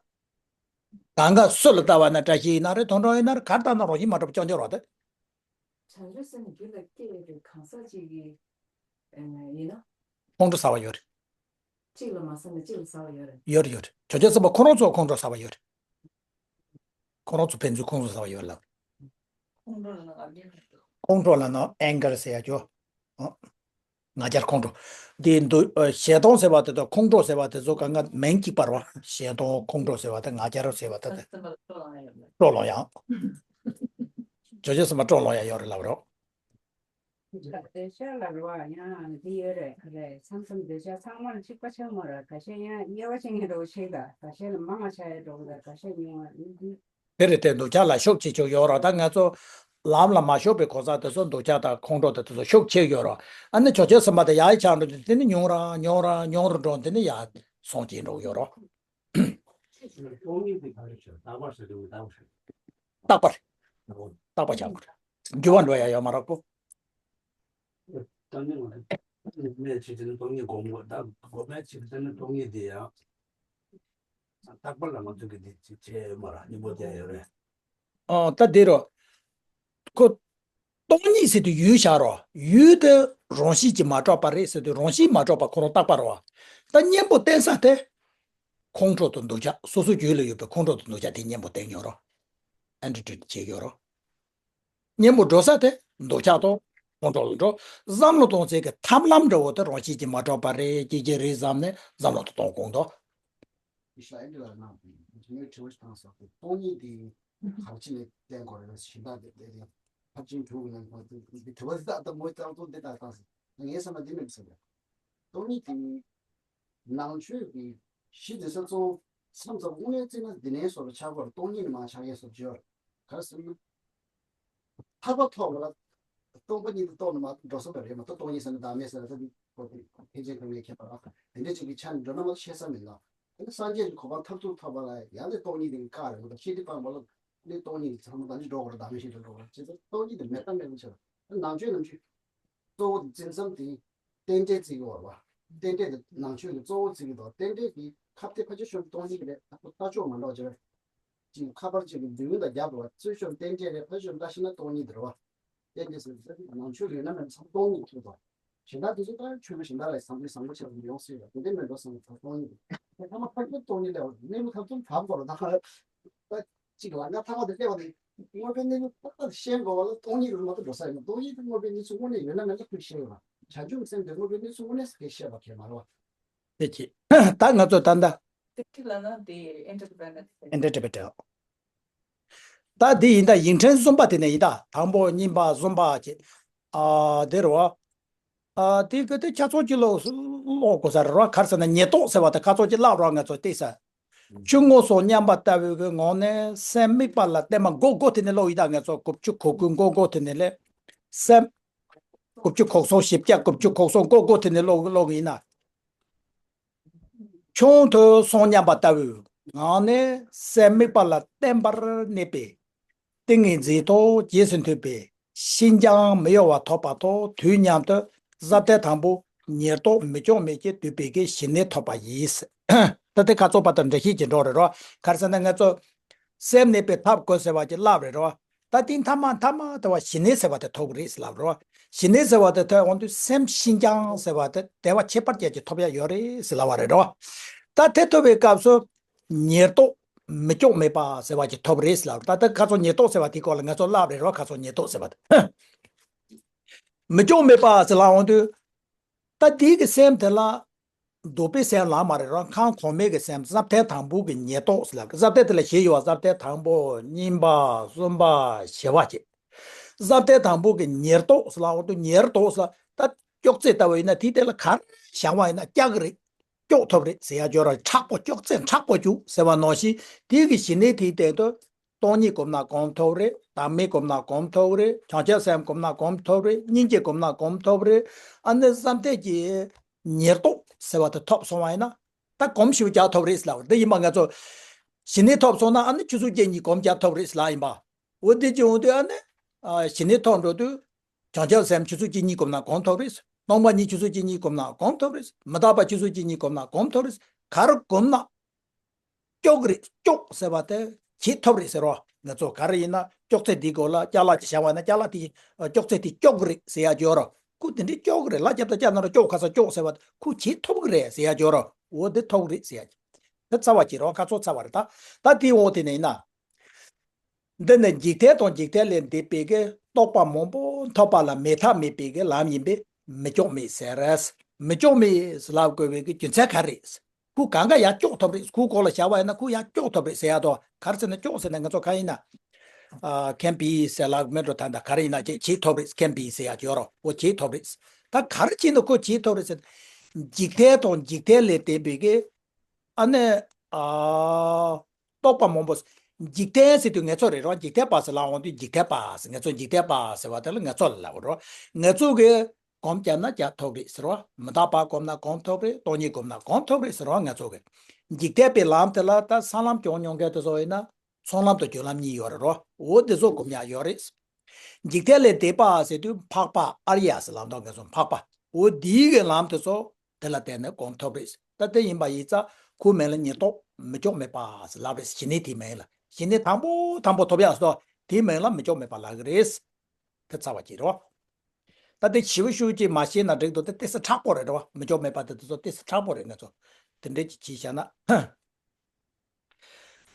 གང་ག་སུ་ལ་ལྟ་བ་ན་བཀྲ་ཤིས་ཡིན་ན་རེད། དོན་གྲུབ་ཡིན་ན་རེད། གར་ལྟ་ན་རང་བཞིན་མ་གྲུབ་པ་རྐྱང་རྐྱང་རོ་ད། བྱང་ཆུབ་སེམས་རྒྱུད་ལ་སྐྱེས་པའི་གང་ཟག་ཅིག་གིས་ཨེ་ཡིན་ན། ཁོང་ཁྲོ་ཟ་བ་ཡོད་རེད། གཅིག་ལ་མ་ཟ་ན་གཅིག་ལ་ཟ་བ་ཡོད་རེད། ཡོད་རེད་ཡོད་རེད། བྱང་ཆུབ་སེམས་དཔའ་ཁོ་རང་ཚོ་ཁོང་ཁྲོ་ཟ་བ་ཡོད་རེད། ཁོ་རང་ཚོ་ཕན་ཚུན་ཁོང་ཁྲོ་ཟ་བ་ཡོད་ལ། ཁོང་ཁྲོ་ལ་ན་ཨེང་གར་ཟེར་ཡ་ཅོ། ང་རྒྱལ་ཁོང་ཁྲོ། འདི་འདུ་ཞེ་སྡང་ཟེར་བ་དེ་དང་ཁོང་ཁྲོ་ཟེར་བ་དེ་ཚོ་གང་ག་མིང་གཅིག་པ་རེད་བ། ཞེ་སྡང་ཁོང་ཁྲོ་ཟེར་བ་དེ་ང་རྒྱལ་ཟེར་བ་དེ་དེ། སྤྲོ་ལོང་ཡང་། བྱང་ཆུབ་སེམས་དཔའ་སྤྲོ་ལོང་ཡང་ཡོད་རེད་ལབ་རོགས། འདོད་ཆགས་ལ་རེད་བ། ཡང་འདི་ཡོད་རེད་ག་རེ་མཚམས་མཚམས་འདོད་ཆགས་ཚང་མར་གཅིག་པ་ཆགས་མ་རེད། ཁ་ཤས་ཡང་དབྱེ་བ་ཕྱེ་མཁན་འདྲ་བོ་ཞིག་དང་ཁ་ཤས་ལ་མང་བ་ཆགས་ཡ་འདྲ་བོ་དང་ཁ་ཤས་ཉུང་བ་འདི། དེ་རེད་དེ། འདོད་ཆགས་ལ་ཤུགས་ཆེ་ཆུང་ཡོད་རེད། ད་ང་ཚོ་ལམ་ལ་མ་ཞུགས་པའི་གོ་ས་དེ་ཚོ་འདོད་ཆགས་དང་ཁོང་ཁྲོ་དེ་ཚོ་ཤུགས་ཆེ་ཡོད་རེད། ཨ་ནི་བྱང་ཆུབ་སེམས་དཔའ་དེ་ཡག་ཡག་ཆགས་འགྲོ་དུས་དེ་ནི་ཉུང་ར་ཉུང་ར་ཉུང་རུ་འགྲོ་དེ་ནི་ཡག་སོང་ཅིག་འགྲོ་གི་ཡོད་རེད། སྟོང་ཉིད་དེ་ག་རེ་ཆགས། རྟག་པར་ཟེར་དུས་རྟག་པར། རྟག་པར། རྟག་པར་ཆགས་དགོས་རེད། འགྱུར་བ་འགྲོ་ཡ་ཡོད་མ་རེད་ཀོ། ད་ནི་ང་ཚོ་གནས་ཆེ་ཆེ་ནི་སྟོང་ཉིད་སྒོམ་དགོས། ད་སྒོམ་མེད་ཆེ་ཆེ་ནི་སྟོང་ཉིད་དེ་ཡང་རྟག་པར་ལ་ང་ཚོ་གི་འདི་ཅིག་བྱས་ཡོད་མ་རེད། སྙིང་པོ་བརྒྱབ་ཡོད་རེད། ཨ་ད་དེ་རོ། ཁོ་སྟོང་ཉིད་ཟེར་དུས་ཡུལ་བཞག་རོ། ཡུལ་དེ་རང་བཞིན་གྱིས་མ་གྲུབ་པ་རེད་ཟེར་དུས་རང་བཞིན་མ་གྲུབ་པ་ཁོ་རང་རྟག་པ་རོ། ད་གཉེན་པོ་བསྟེན་ས་དེ། ཁོང་ཁྲོ་དང་འདོད་ཆགས། སོ་སོའི་རྒྱུད་ལ་ཡོད་པའི་ཁོང་ཁྲོ་དང་འདོད་ཆགས་དེ་གཉེན་པོ་བསྟེན་ཡོད་རོ། ཨེན་ཊི་ཊི་བྱེད་ཡོད་རོ། གཉེན་པོ་འགྲོ་ས་དེ་འདོད་ཆགས་དང་ཁོང་ཁྲོ་ལ་འགྲོ། བསམ་བློ་གཏོང་ཚད་ཀྱི་ཐབས་ལམ་འདྲ་བོ་དེ་རང་བཞིན་གྱིས་མ་གྲུབ་པ་རེད། སྐྱེ་རྒྱུ་རེད་བསམ་ནས་བསམ་བློ་དེ་གཏོང་དགོས་འདུག་ཤ་ཨེ་འདྲ་ལ་ན་ངས་དྲི་བ་ཞིག་བཏང་སོང་། སྟོང་ཉིད་དེ་གང་ཅི་ནས་བསྟན་དགོས་རེད། གཞན་དག་དེ་བསྟན་ནས་ཕར་ཕྱིན་དྲུག་ནས་དྲི་བ་འདི་དག་ད་མོའི་རྩ་དོན་འདི་ལྟར་བཏང་སོང་། ངས་བསམ་ན་འདི་མེད་ཟེར་བས། སྟོང་ཉིད་དེ་ནང་ཆོས་ཀྱི་གཞི་འཛིན་ས་གཙོ་བོ་མཚམས་མཚམས་དངོས་གནས་བརྩིས་ན་འདི་ནས་བཟོ་འདྲ་ཆགས་པར་སྟོང་ཉིད་ནས་མར་ཆགས་ཡས་བཟོ་འདྲ་ཡོད་རེད། ག་རེ་ཟེར་ན། ཐར་པ་ཐོབ་པ་ལ་སྟོང་པ་ཉིད་དུ་རྟོགས་ནས་མར་འགྲོ་ས་མ་རེད་མ་གཏོགས་སྟོང་ཉིད་ཟེར་ན་བདག་མེད་ཟེར་ན་ད་འདི་ཁོ་ཐེག་ཆེན་སྒོམ་ངེས་ཁྱད་པར་ཨ་དེ་འདྲ་ཅིག་གི་ཆ་ནས་འགྲོ་ན་མ་གཏོགས་ཤེས་ས་མེད་ལ། དེ་ནི་སངས་རྒྱས་ཀྱི་གོ་འཕང་མཐར་ཐུག་ཐོབ་པ་ལ་ཡང་ནི་སྟོང་ཉིད་དེ་གི་བཀག་རེད་མ་གཏོགས་ཤེས་དེ་སྤངས་པ་ལ་ནི་སྟོང་ཉིད་ཀྱི་ཚང་མ་ད་འདི་འགྲོ་དགོས་རེད། བདག་མེད་ཤེས་དུ་འགྲོ་དགོས་རེད། བྱས་ཙང་སྟོང་ཉིད་དེ་མེད་ཐབས་མེད་པ་ཆགས། ནང་ཆོས་ནང་ཆོས་གཙོ་བོ་འཛིན་མཚམས་དེ་རྟེན་འབྲེལ་བརྩི་གི་ཡོད་རེད་བ། རྟེན་འབྲེལ་དེ་ནང་ཆོས་ཀྱི་གཙོ་བོ་བརྩི་གི་འདུག་རྟེན་འབྲེལ་དེ་ཁ་གཏད་ཕལ་ཆེར་ཤོར་སྟོང་ཉིད་རེད། ཁ་ཁོ་ལྟ་ཕྱོགས་མ་འདྲ་བ་ཅིག་རེད། ཅིག་ཁ་པར་ཅིག་གི་མདུན་དང་རྒྱབ་ལ་བ་ཚུར་ཤོར་རྟེན་འབྲེལ་རེད། ཕར་ཤོར་བཀྲ་ཤིས་ན་སྟོང་ཉིད་དེ་རེད་བ། རྟེན་འབྲེལ་ཟེར་ཚེ་ནང་ཆོས་ཡོད་ན་མེད་ན་ཚང་སྟོང་ཉིད་ཐུག་འདུག་གཞན་དག་དེ་ཚོ་ད་ཆོས་པ་གཞན་དག་ལ་བཟང་པོ་བཟང་པོ་ཆེ་བ་ཡོང་སྲིད་རེད། དེ་འདྲ་མེད་འགྲོ་བསམ་ཚང་སྟོང་ཉིད་རེད། ཐ་མ་ཕ་གིར་སྟོང་ཉིད་ལས་བ་གནས་ལུགས་ཐབས་ཚུལ་བབ་དགོས་རེད་ད། ད་གཅིག་ལ་ང་ཐ་མ་དེ་སླེབས་པ་དེ་དངོས་པོའི་གནས་ལུགས་ཏག་ཏག་ཤེས་དགོས་པ་ལ་སྟོང་ཉིད་རུ་མ་གཏོགས་འགྲོ་ས་ཡོད་མ་རེད། སྟོང་ཉིད་དེ་དངོས་པོའི་གནས་ཚུལ་དངོས་གནས་ཡོད་ན་མེད་ན་ཁོས་ཤེས་ཡོད་པ། བྱང་ཆུབ་སེམས་དེ་དངོས་པོའི་གནས་ཚུལ་དངོས་གནས་སུ་ཁོས་ཤེས་པ་གལ་མ་རེད་པ། དེ་གཅིག་ད་ང་ཚོ་ད་ལྟ་དེ་གཅིག་ལ་ན་དེ་ཨིན་ཊར་པི་རི་ཊི་ཨིན་ཊར་པི་རི་ཊི། ད་འདི་ཡིན་ད་ཡིག་ཕྲེང་གསུམ་པ་དེ་ནས་ཡིན་ད། དང་པོ་གཉིས་པ་གསུམ་པ་བཅས། ཨ་དེ་རེད་བ། ཨ་དེ་གི་དེ་ཁྱེད་ཚོ་གཅིག་ལོ་ཀློག་དགོས་ས་རེད་བ། ག་རེ་ཟེར་ན་ཉེར་བསྡོགས་ཟེར་བ་དེ་ཁ་ཚོ་གཅིག་བཀླགས་རོགས། ང་ཚོ་བལྟས་ས། ཆུ་སྔོ་སོགས་མཉམ་པ་ལྟ་བུའི་གི་ངང་ནས་སེམས་དམིགས་པ་ལ་བརྟེན་པ་མགོ་མགོ་དེ་ནས་ཀློག་ཡིན་ད། ང་ཚོ་དགུ་བཅུ་གོ་དགུ་མགོ་མགོ་དེ་ནས་ལས། སེམས། དགུ་བཅུ་གོ་གསུམ་བཞི་བརྒྱ་དགུ་བཅུ་གོ་གསུམ་མགོ་མགོ་དེ་ནས་ཀློག་ཀློག་ཡིན་ན། ཆུ་སྔོ་སོགས་མཉམ་པ་ལྟ་བུའི་ངང་ནས་སེམས་དམིགས་པ་ལ་བརྟེན་པར་གནས་པའི་ཏིང་ངེ་འཛིན་ཐོག་རྗེས་སུ་མཐུན་པའི་ཤིན་སྦྱངས་མི་གཡོ་བ་ཐོབ་པ་ཐོག་དུས་མཉམ་དུ་ཟབ་གཏེར་དང་པོ་ཉེར་བསྡོགས་མི་བཅོམ་མེད་ཀྱིས་བསྡུས་པའི་གི་ཞི་གནས་ཐོབ་པ་ཡིན། ད་ལྟ་ཁ་ཚོ་བར་དུ་འགྲེལ་བཤད་ཀྱི་འགྲོ་རེད་རོ། ག་རེ་ཟེར་ན་ང་ཚོ་སེམས་གནས་པའི་ཐབས་དགོས་ཟེར་བ་ཅིག་ལབ་རེད་རོ། ད་དེ་མཐའ་མ་མཐའ་མ་དེ་བ་ཞི་གནས་ཟེར་བ་དེ་ཐོབ་གི་རེད་ཟེར་ལབ་རོ། ཞི་གནས་ཟེར་བ་དེ་ཐོབ་འོང་དུས་སེམས་ཤིན་སྦྱངས་ཟེར་བ་དེ་དེ་བ་ཁྱད་པར་ཅན་གྱི་ཐོབ་ཡ་ཡོད་རེད་ཟེར་ལབ་པ་རེད་རོ། ད་དེ་ཐོབ་པའི་སྐབས་སུ་ཉེར་བསྡོགས་མི་བཅོམ་མེད་པ་ཟེར་བ་ཅིག་ཐོབ་རེད་ཟེར་ལབ་རོ། ད་ལྟ་ཁ་ཚོ་ཉེར་བསྡོགས་ཟེར་བ་དེའི་སྐོར་ལ་ང་ཚོ་ལབ་རེད་རོ། ཁ་ཚོ་ཉེར་བསྡོགས་ཟེར་བ་དེ། མི་བཅོམ་མེད་པ་ཟེར་ལབ་འོང་དུས། ད་དེའི་གི་སེམས་དེ་ལ་ལྡོག་པའི་སེམས་ལ་མ་རེད་རོ། ཁམས་གོང་མའི་གི་སེམས་ཟབ་གཏེར་དང་པོ་གི་ཉེར་བསྡོགས་ཟེར་ལབ། ཟབ་གཏེར་དེ་ལ་བཞི་ཡོད་པ། ཟབ་གཏེར་དང་པོ་གཉིས་པ་གསུམ་པ་བཞི་པ་བཅས། ཟབ་གཏེར་དང་པོ་གི་ཉེར་བསྡོགས་ཟེར་ལབ་འོང་དུས་ཉེར་བསྡོགས་ཟེར་ད་ཅོག་ཙེ་ལྟ་བུ་ཡིན་ན་དེའི་སྟེང་ལ་ག་རེ་བཞག་པ་ཡིན་ན་སྐྱག་གི་རེད། སྐྱོག་ཐོབ་རེད་ཟེར་ཡ་ཅིག་ཡོད་རོ། མཁྲེགས་པོ་ཅོག་ཙེ་མཁྲེགས་པོ་བྱུགས་ཟེར་བ་ནང་བཞིན་དེའི་གི་ཞི་གནས་དེའི་སྟེང་དུ། སྟོང་ཉིད་བསྒོམས་ན་གོམས་ཐོབ་རེད། བདག་མེད་བསྒོམས་ན་གོམས་ཐོབ་རེད། བྱང་ཆུབ་སེམས་བསྒོམས་ན་གོམས་ཐོབ་རེད། སྙིང་རྗེ་བསྒོམས་ན་གོམས་ཐོབ་རེད། ཨ་ནི་བསམ་གཏན་གྱི་ཉེར་བསྡོགས་ཟེར་བ་དེ་ཐོབ་སོང་བ་ཡིན་ན། ད་གོམས་ཞེ་པོ་ཅིག་ཐོབ་རེད་ཟེར་ལབ་པ་འདི་ཡིན་པ། ང་ཚོ་ཞི་གནས་ཐོབ་སོང་ན་ཨ་ནི་ཆུ་ཚོད་གཅིག་གཉིས་གོམས་ཅིག་ཐོབ་རེད་ཟེར་ལབ་ཡིན་པ། འོ་འདི་ཅིག་འོང་དུས་ཨ་ནི། ཨ་ཞི་གནས་ཐོབ་འགྲོ་དུས། བྱང་ཆུབ་སེམས་ཆུ་ཚོད་གཅིག་གཉིས་བསྒོམས་ན་གོམས་ཐོབ་རེད། སྟོང་པ་ཉིད་ཆུ་ཚོད་གཅིག་གཉིས་བསྒོམས་ན་གོམས་ཐོབ་རེད། མི་རྟག་པ་ཆུ་ཚོད་གཅིག་གཉིས་བསྒོམས་ན་གོམས་ཐོབ་རེད། ག་རེ་བསྒོམས་ན། སྐྱོག་རེད། སྐྱོག་ཟེར་བ་དེ་གྱེས་ཐོབ་རེད་ཟེར་རོ། ང་ཚོ་ག་རེ་ཡིན་ན་ཅོག་ཙེ་འདི་སྒང་ལ་ཅ་ལག་ཅིག་བཞག་པ་ཡིན་ན་ཅ་ལག་དེ་ཅོག་ཙེ་དེ་སྐྱོག་རེད་ཟེར་ཡ་ཅིག་ཡོད་རོ། ཁོ་དེ་འདྲའི་སྐྱོག་རེད། ལ་རྒྱབ་དང་ཅ་ན་རོ་སྐྱོག་ཁ་ས་སྐྱོག་ཟེར་བ་ཁོ་གྱེས་ཐོབ་གི་རེད་ཟེར་ཡ་ཅིག་ཡོད་རོ། འོ་དེ་ཐོབ་རེད་ཟེར་ཡ་ཅིག་དེ་རྩ་བ་གཅིག་རོ། ཁ་ཚོ་རྩ་བ་རེད། ད་ད་དེའི་འོག་དེ་ནས་ཡིན་ན། འདི་ནི་འཇིག་རྟེན་དང་འཇིག་རྟེན་ལས་འདས་པའི་གི་རྟོགས་པ་མང་པོ་ཐོབ་པ་ལ་མེད་ཐབས་མེད་པའི་གི་ལམ་ཡིན་པས་མི་བཅོམ་མེད་ཟེར། མི་བཅོམ་མེད་ལབ་དགོས་པའི་གི་རྒྱུ་མཚན་ག་རེ་རེད། ཁོ་གང་ག་ཡར་སྐྱོག་ཐོབ་རེད། ཁོ་སྒང་ལ་བཞག་པ་ཡིན་ན་ཁོ་ཡར་སྐྱོག་ཐོབ་རེད་ཟེར་ཡ་དོ། ག་རེ་ཟེར་ན་སྐྱོག་ཟེར་ན་ང་ཚོ་ག་ཡིན་ན། ཨ་ཁེམ་པི་ཟེར་ལབ་མེད་འགྲོ། ད་ད་ག་རེ་ཡིན་ན་ཅིག་གྱེས་ཐོབ་རེད། ཁེམ་པི་ཟེར་ཡ་ཅིག་ཡོད་རོ། འོ་གྱེས་ཐོབ་རེད། ད་ག་རེ་བྱས་ན་ཁོ་གྱེས་ཐོབ་རེད་ཟེར། འཇིག་རྟེན་དང་འཇིག་རྟེན་ལས་འདས་པའི་གི་ཨ་ནི། ཨ། རྟོགས་པ་མང་པོ། འཇིག་རྟེན་ཟེར་དུས་ང་ཚོ་རེད་རོ། འཇིག་རྟེན་པ་ཟེར་ལབ་འོང་དུས་འཇིག་རྟེན་པ་ཟེར། ང་ཚོ་འཇིག་རྟེན་པ་ཟེར་བ་དེ་ལ་ང་ཚོ་ལ་ལབ་རོ། ང་ཚོ་གིས་གོམས་བརྒྱབ་ན་བརྒྱབ་ཐོབ་རེད་ཟེར་རོ། མི་རྟག་པ་བསྒོམས་ན་གོམས་ཐོབ་རེད། སྟོང་ཉིད་བསྒོམས་ན་གོམས་ཐོབ་རེད་ཟེར་རོ། ང་ཚོ་གིས། འཇིག་རྟེན་པའི་ལམ་དེ་ལ་ད་སྲང་ལམ་གྱོང་མྱོང་མཁན་དེ་ཚོ་ཡིན་ན། ཚོགས་ལམ་དང་སྦྱོར་ལམ་གཉིས་ཡོད་རེད་རོ། འོ་དེ་ཚོ་སྒོམ་ཡག་ཡོད་རེད། འཇིག་རྟེན་ལས་འདས་པ་ཟེར་དུས་འཕགས་པ་ཨརྱ་ཟེར་ལབ་འདུག་ང་ཚོ་འཕགས་པ། འོ་དེའི་གི་ལམ་དེ་ཚོ་དེ་ལ་བརྟེན་ནས་སྒོམ་ཐོབ་རེད། ད་དེ་ཡིན་པ་ཡིན་ཙང་ཁོའི་མིང་ལ་ཉེར་བསྡོགས་མི་བཅོམ་མེད་པ་ཟེར་ལབ་རེད། ཞི་གནས་དེའི་མིང་ལ། ཞི་གནས་དང་པོ་དང་པོ་ཐོབ་ཡག་སོ། དེའི་མིང་ལ་མི་བཅོམ་མེད་པ་ལབ་གི་རེད། དེ་རྩ་བ་གཅིག་རེད་བ། ད་དེ་ཞེ་པོ་ཞེ་པོ་ཅིག་མ་ཤེས་ན་འགྲིག་འདུག་དེ་ཏོག་ཙམ་མཁྲེགས་པོ་རེད་བ། མི་བཅོམ་མེད་པ་དེ་དེ་ཚོ་ཏོག་ཙམ་མཁྲེགས་པོ་རེད། ང་ཚོ་དེ་འདྲས་ཅིག་བྱས་བཞག་ན།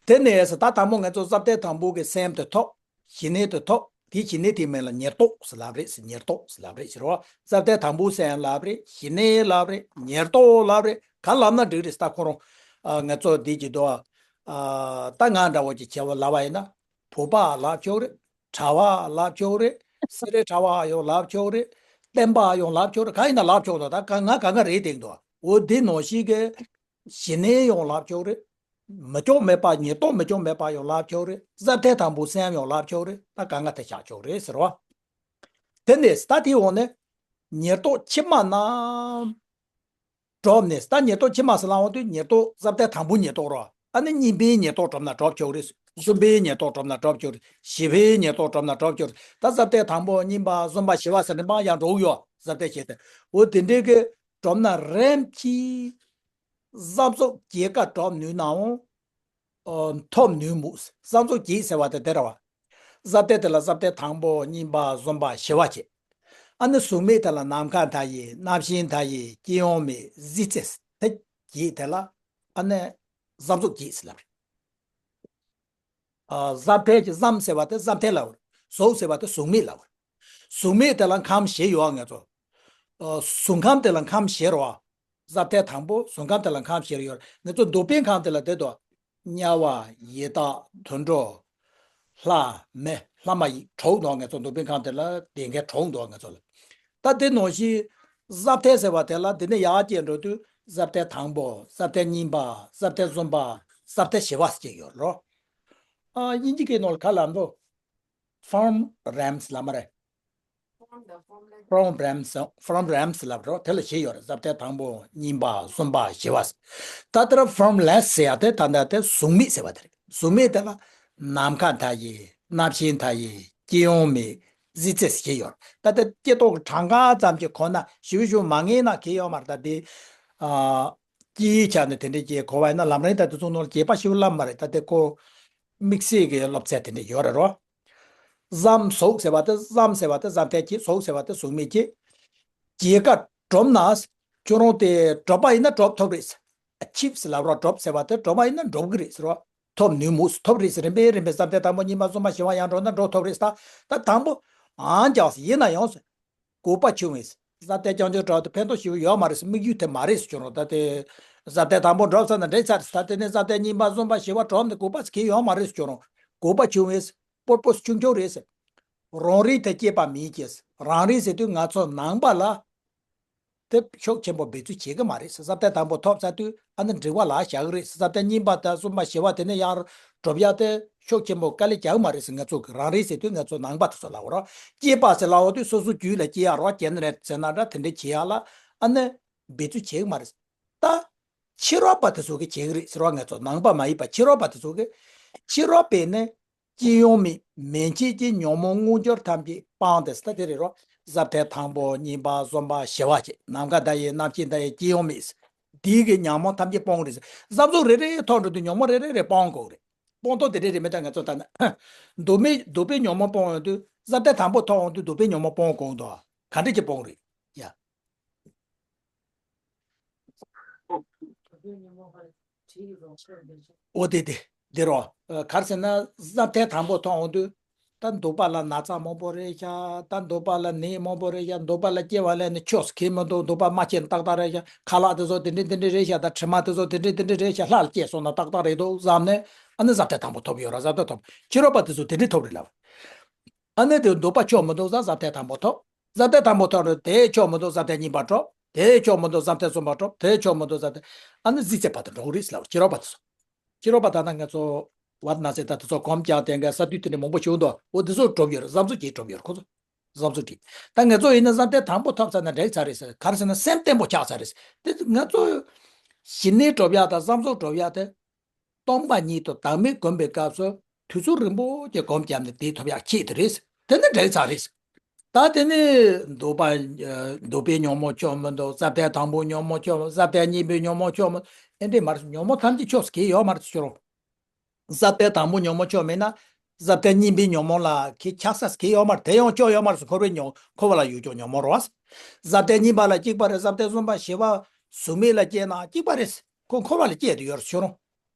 དེ་ནས་ད་དང་པོ་ང་ཚོ་ཟབ་གཏེར་དང་པོ་གི་སེམས་དེ་ཐོབ། ཞི་གནས་དེ་ཐོབ། དེ་ཞི་གནས་དེའི་མིང་ལ་ཉེར་བསྡོགས་ཟེར་ལབ་རེད་ཟེར། ཉེར་བསྡོགས་ཟེར་ལབ་རེད་ཟེར་བ། ཟབ་གཏེར་དང་པོའི་སེམས་ལབ་རེད། ཞི་གནས་ལབ་རེད། ཉེར་བསྡོགས་ལབ་རེད། ག་ལབ་ན་འགྲིག་རེད། ད་ཁོ་རང་ཨ་ང་ཚོ་འདི་ཅིག་འདུག་ཨ་ད་ང་འདྲ་བོ་ཅིག་བྱས་པ་ལབ་པ་ཡིན་ན། བུམ་པ་ལབ་ཆོག་རེད། དྲ་བ་ལབ་ཆོག་རེད། སེ་རའི་དྲ་བ་ཡང་ལབ་ཆོག་རེད། བརྟེན་པ་ཡང་ལབ་ཆོག་རེད། ག་ཡིན་ན་ལབ་ཆོག་འདུག་ད་ག་ང་ག་ག་རེད་བསྡད་འདུག་འོ་འདི་ནང་བཞིན་གྱི། ཞི་གནས་ཡང་ལབ་ཆོག་རེད། མི་བཅོམ་མེད་པ། ཉེར་བསྡོགས་མི་བཅོམ་མེད་པ་ཡང་ལབ་ཆོག་རེད། ཟབ་གཏེར་དང་པོའི་སེམས་ཡང་ལབ་ཆོག་རེད། ད་ག་ང་དེ་བཞག་ཆོག་རེད་ཟེར་བ། དེ་ནས་ད་དེའི་འོག་ནས་ཉེར་བསྡོགས་ཕྱི་མ་རྣམས་གྲུབ་ནས། ད་ཉེར་བསྡོགས་ཕྱི་མ་ཟེར་ལབ་འོང་དུས་ཉེར་བསྡོགས་ཟབ་གཏེར་དང་པོའི་ཉེར་བསྡོགས་རོ། ཨ་ནི་གཉིས་པའི་ཉེར་བསྡོགས་གྲུབ་ན་གྲུབ་ཆོག་རེད། གསུམ་པའི་ཉེར་བསྡོགས་གྲུབ་ན་གྲུབ་ཆོག་རེད། བཞི་པའི་ཉེར་བསྡོགས་གྲུབ་ན་གྲུབ་ཆོག་རེད། ད་ཟབ་གཏེར་དང་པོ་གཉིས་པ་གསུམ་པ་བཞི་པ་ཟེར་ནས་མར་ཡང་འགྲོ་གི་ཡོད། ཟབ་གཏེར་བྱས་ཏེ། འོ་དེ་འདྲའི་གི་གྲུབ་ན་རིམ་གྱིས་བསམ་རྫོགས་བརྒྱད་ཀ་གྲུབ་ནུས་ནའང་། ཨོ། ཐོབ་ནུས་མོད། བསམ་རྫོགས་བརྒྱད་ཟེར་བ་དེ་དེ་རེད་བ། ཟབ་གཏེར་དེ་ལ་ཟབ་གཏེར་དང་པོ་གཉིས་པ་གསུམ་པ་བཞི་པ་བྱས། ཨ་ནི་གཟུགས་མེད་དེ་ལ་ནམ་མཁའ་མཐའ་ཡས། རྣམ་ཤེས་མཐའ་ཡས། སྤྱི་ཡོངས་མེད། གཟི་རྩེ། དེ་བརྒྱད་དེ་ལ་ཨ་ནི་བསམ་རྫོགས་བརྒྱད་ཟེར་ལབ་རེད། ཨ་ཟབ་ཐལ་གྱི་ཟམ་ཟེར་བ་དེ་ཟབ་ཐལ་ལབ་པ་རེད། ཟོག་ཟེར་བ་དེ་གཟུགས་མེད་ལབ་པ་རེད། གཟུགས་མེད་དེ་ལ་ཁམས་བཞི་ཡོད་ང་ཚོ། ཨ་གཟུགས་ཁམས་དེ་ལ་ཁམས་བཞི་རེད་བ། ཟབ་ཐལ་དང་པོ་གཟུགས་ཁམས་དེ་ལ་ཁམས་བཞི་ཡོད། ང་ཚོ་འདུག་པའི་ཁམས་དེ་ལ་དེ་དང་། དམྱལ་བ། ཡི་དྭགས། དུད་འགྲོ། ལྷ། མི། ལྷ་མ་ཡིན་དྲུག་འདུག་ང་ཚོ་འདུག་པའི་ཁམས་དེ་ལ་དེ་འགའ་དྲུག་འདུག་ང་ཚོ་ལ། ད་དེ་ནང་བཞིན་ཟབ་ཐལ་ཟེར་བ་དེ་ལ་དེ་ནས་ཡར་བསྐྱེད་འགྲོ་དུས་ཟབ་ཐལ་དང་པོ། ཟབ་ཐལ་གཉིས་པ། ཟབ་ཐལ་གསུམ་པ། ཟབ་ཐལ་བཞི་པ་ཟེར་གྱི་ཡོད་རེད། ཨ་དབྱིན་ཇི་སྐད་ནང་ལ་ག་ལབ་འདུག Form realms ལབ་མ་རེད། Form realms, form realms ལབ་རོ། དེ་ལ་བཞི་ཡོད་རེད། ཟབ་ཐལ་དང་པོ། གཉིས་པ། གསུམ་པ། བཞི་པ། ད་ལྟར་formless ཟེར་ཡ་དེ་ད་ལྟ་དེ་གཟུགས་མེད་ཟེར་བ་དེ་རེད། གཟུགས་མེད་དེ་ལ་ནམ་མཁའ་མཐའ་ཡས། གནམ་ཤིང་མཐའ་ཡས། སྐྱེ་བོ་མེད། གཟི་རྩད་ཟེར་བཞི་ཡོད་རེད། ད་ལྟ་སྐྱེ་ཐོག་གི་གྲངས་ཀ་ཙམ་གྱིས་གོ་ན་ཞིབ་ཞིབ་མ་ངེས་ན་གལ་ཡོད་མ་རེད། ད་དེ་ཨ་སྐྱེའི་ཆ་ནས་དེ་འདྲའི་སྐྱེ་གོ་བ་ཡིན་ན་ལམ་རིམ་ད་དེ་ཚོ་ནང་ལ་རྒྱས་པ་ཞིབ་ལབ་མ་རེད། ད་དེ་ཁོ་དམིགས་བསལ་གྱི་སློབ་ཚན་དེ་འདྲ་ཡོད་རེད་རོ། ཟམ་ཟོག་ཟེར་བ་དེ། ཟམ་ཟེར་བ་དེ་ཟབ་ཐལ་གྱི། ཟོག་ཟེར་བ་དེ་གཟུགས་མེད་ཀྱི། སྐྱེ་རྒ་གྲོབ་ན། ཁྱོད་རང་དེ་གྲོད་པ་ཡིན་ན་གྲོབ་ཐུབ་རེད། ཨ་ཆིབས་ལབ་རོ། གྲོབ་ཟེར་བ་དེ་གྲོད་པ་ཡིན་ན་གྲོབ་གི་རེད་ཟེར་བ། ཐོབ་ནུས་མོད། ཐོབ་རེད་ཟེར། རིམ་པས་རིམ་པས་ཟབ་ཐལ་དང་པོ། གཉིས་པ། གསུམ་པ། བཞི་པ་ཡར་འགྲོ་ན་གྲོབ་ཐུབ་རེད་ཟེར། ད་དང་པོ་ཨང་རྒྱག་ཡིན་ན་ཡང་ཟེར། དགོས་པ་ཆུང་བས། ཟབ་ཐལ་རྐྱང་རྐྱང་གྲོབ་དེ་ཕན་ཐོགས་ཞེ་པོ་ཡོད་མ་རེད་ཟེར། དམིགས་ཡུལ་དེ་མ་རེད་ཟེར་ཁྱོད་རང་། ད་དེ་ཟབ་ཐལ་དང་པོ་གྲོབ་ཚར་ན་འགྲིག་ཚར་རེད་ཟེར། ད་དེ་ནས་ཟབ་ཐལ་གཉིས་པ། གསུམ་པ། བཞི་པ་གྲོབ་ནས་དགོས་པ་ཟེར་གྱི་ཡོད་མ་རེད་ཟེར་ཁྱོད་རང་། དགོས་པ་ཆུང་བས། སྤོར་པོ་ཆུང་ཆུང་རེད་ཟེར། རང་རིག་དེ་སྐྱེས་པ་མིན་གྱི། རང་རིག་ཟེར་དུས་ང་ཚོ་ནང་པ་ལ་དེ་ཤུགས་ཆེན་པོ་འབད་རྩོལ་བྱེད་གི་མ་རེད་ཟེར། ཟབ་ཐལ་དང་པོ་ཐོབ་ཚར་དུས་ཨ་ནི་འགྲིག་པ་ལ་བཞག་གི་རེད་ཟེར། ཟབ་ཐལ་གཉིས་པ་དང་གསུམ་པ་བཞི་པ་དེ་ནས་ཡར་གྲུབ་ཡ་དེ་ཤུགས་ཆེན་པོ་དཀའ་ལས་རྒྱག་གི་མ་རེད་ཟེར། ང་ཚོ་གི་རང་རིག་ཟེར་དུས་ང་ཚོ་ནང་པ་དེ་ཚོ་ལབ་རོགས། སྐྱེས་པ་ཟེར་ལབ་འོ་དུས་སོ་སོ་རྒྱུད་ལ་སྐྱེ་ཡ་རོགས། སྐྱེ་ནི་རེད་ཟེར་ན་འདྲ། དེ་འདྲ་བྱེད་ཡ་ལ་ཨ་ནི་འབད་རྩོལ་བྱེད་གི་མ་རེད། ད་ཕྱི་རོལ་པ་དེ་ཚོ་གིས་བྱེད་ཀྱི་རེད་ཟེར་བ། ང་ཚོ་ནང་པ་མ་ཡིན་པ་ཕྱི་རོལ་པ་དེ་ཚོ་གིས། ཕྱི་རོལ་པས་ནི་སྐྱེ་བ་མེད་མན་ཆད་ཀྱི་ཉོན་མོངས་དངོས་འབྱོར་ཐམས་ཅད་སྤངས་ཏེ་ཟེར། ད་དེ་རེད་རོ། ཟབ་ཐལ་དང་པོ། གཉིས་པ། གསུམ་པ། བཞི་པ་བྱས། ནམ་མཁའ་མཐའ་ཡས། གནམ་ཤིང་མཐའ་ཡས། སྐྱེ་བ་མེད། དེའི་གི་ཉོན་མོངས་ཐམས་ཅད་སྤོང་གི་རེད་ཟེར། ཟབ་ཟོབ་རེ་རེ་ཐོབ་འགྲོ་དུས་ཉོན་མོངས་རེ་རེ་རེ་སྤོང་དགོས་རེད། སྤོང་ཐོག་དེ་རེ་རེ་མེད། ད་ང་ཚོ་ད་ནི་འདུག་མེད་འདུག་པའི་ཉོན་མོངས་སྤོང་ཡོང་དུས། ཟབ་ཐལ་དང་པོ་ཐོབ་ཡོང་དུས་འདུག་པའི་ཉོན་མོངས་སྤོང་དགོས་འདུག་ག་འདྲ་གྱིས་སྤོང་རེད་ཡ། འོ་དེ་དེ་དེ་རོ། ཨ་ག་རེ་ཟེར་ན་ཟབ་ཐལ་དང་པོ་ཐོབ་ཡོང་དུས། ད་འདུག་པ་ལ་ན་ཚ་མང་པོ་རེད་ཤག་ད་འདུག་པ་ལ་ནད་མང་པོ་རེད་ཤག་འདུག་པ་ལ་སྐྱེ་བ་ལེན་ནས་ཆོས་ཁེལ་མི་འདུག་འདུག་པ་མ་སྐྱེས་ན་ཏག་ཏག་རེད་ཤག་ཁ་ལག་དེ་ཚོ་དེ་འདྲ་དེ་འདྲ་རེད་ཤག་ད་དྲི་མ་དེ་ཚོ་དེ་འདྲ་དེ་འདྲ་རེད་ཤག་ལྷ་ལ་སྐྱེས་སོང་ན་ཏག་ཏག་རེད་འདུག་བསམ་ནས་ཨ་ནི་ཟབ་ཐལ་དང་པོ་ཐོབ་ཡོད་ར། ཟབ་ཐལ་ཐོབ། ཕྱི་རོལ་པ་དེ་ཚོ་དེ་འདྲ་ཐོབ་རེད་ལབ། ཨ་ནི་དེ་འདུག་པ་ཆོག་མི་འདུག་ཟེར། ཟབ་ཐལ་དང་པོ་ཐོབ། ཟབ་ཐལ་དང་པོ་ཐོབ་རེད། དེ་ཆོག་མི་འདུག་ཟབ་ཐལ་གཉིས་པ་ཐོབ། དེ་ཆོག་མི་འདུག་ཟབ་ཐལ་གསུམ་པ་ཐོབ། དེ་ཆོག་མི་འདུག་ཟབ་ཐལ། ཨ་ནི་གཟི་རྩད་བར་དུ་འགྲོ་གི་རེད་ཟེར་ལབ། ཕྱི་རོལ་པ་དེ་ཚོ། ཕྱི་རོལ་པ་ད་ལྟ་ང་ཚོ་ཝར་ན་ཟེར་ད་དེ་ཚོ་གོམས་ཀྱང་དེ་འགའ་ས་དུས་དེ་འདྲ་མང་པོ་བྱུང་འདུག་འོ་དེ་ཚོ་གྲུབ་ཡོད་རེད། ཟབ་ཟོབ་ཀྱིས་གྲུབ་ཡོད་རེད། ཁོ་ཚོ་ཟབ་ཟོབ་ཀྱིས། ད་ང་ཚོ་ཡིན་ན་ཟབ་ཐལ་དང་པོ་ཐོབ་ཚར་ན་འགྲིག་ཚར་རེད་ཟེར། ག་རེ་ཟེར་ན་སེམས་བརྟན་པོ་ཆགས་ཚར་རེད་ཟེར། དེ་ང་ཚོ་ཞི་གནས་གྲུབ་ཡག་དང་ཟབ་ཟོབ་གྲུབ་ཡག་དེ། སྟོང་པ་ཉིད་དུ་བདག་མེད་བསྒོམ་པའི་སྐབས་སུ་དུས་ཚོད་རིང་པོ་ཅིག་སྒོམ་བརྒྱབ་ནས་དེ་ཐོབ་ཡག་ཆེད་དུ་རེད། དེ་ནི་འགྲིག་ཚར་རེད། ད་དེ་ནི་འདུག་པ། ཨ་འདུག་པའི་ཉོན་མོངས་ཆོག་མི་འདུག་ཟབ་ཐལ་དང་པོའི་ཉོན་མོངས་ཆོག་མི་འདུག་ཟབ་ཐལ་གཉིས་པའི་ཉོན་མོངས་ཆོག་མི་འདུག་ཨེ་འདྲས་མ་རེད། ཉོན་མོངས་ཐམས་ཅད་ཆོག་ཟེར་གྱི་ཡོད་མ་རེད་ཟེར་རོ། ཟབ་ཐལ་དང་པོ་ཉོན་མོངས་ཆོག་མེད་ན། ཟབ་ཐལ་གཉིས་པའི་ཉོན་མོངས་ལ་ཁྱེད་ཆགས་ས་ཟེར་གྱི་ཡོད་མ་རེད། དེ་ཡང་ཆོག་ཡོད་མ་རེད་ཟེར། འཁོར་བའི་ཉོན་འཁོར་བ་ལ་ཡོད་ཀྱང་ཉོན་མོངས་རེད་བ། ཟབ་ཐལ་གཉིས་པ་ལ་གཅིག་པ་རེད། ཟབ་ཐལ་གསུམ་པ་བཞི་པ་གཟུགས་མེད་ལ་སྐྱེས་ན་གཅིག་པ་རེད། ཁོ་འཁོར་བ་ལ་སྐྱེས་དུ་ཡོད་རེད་ཁྱོད་རང་།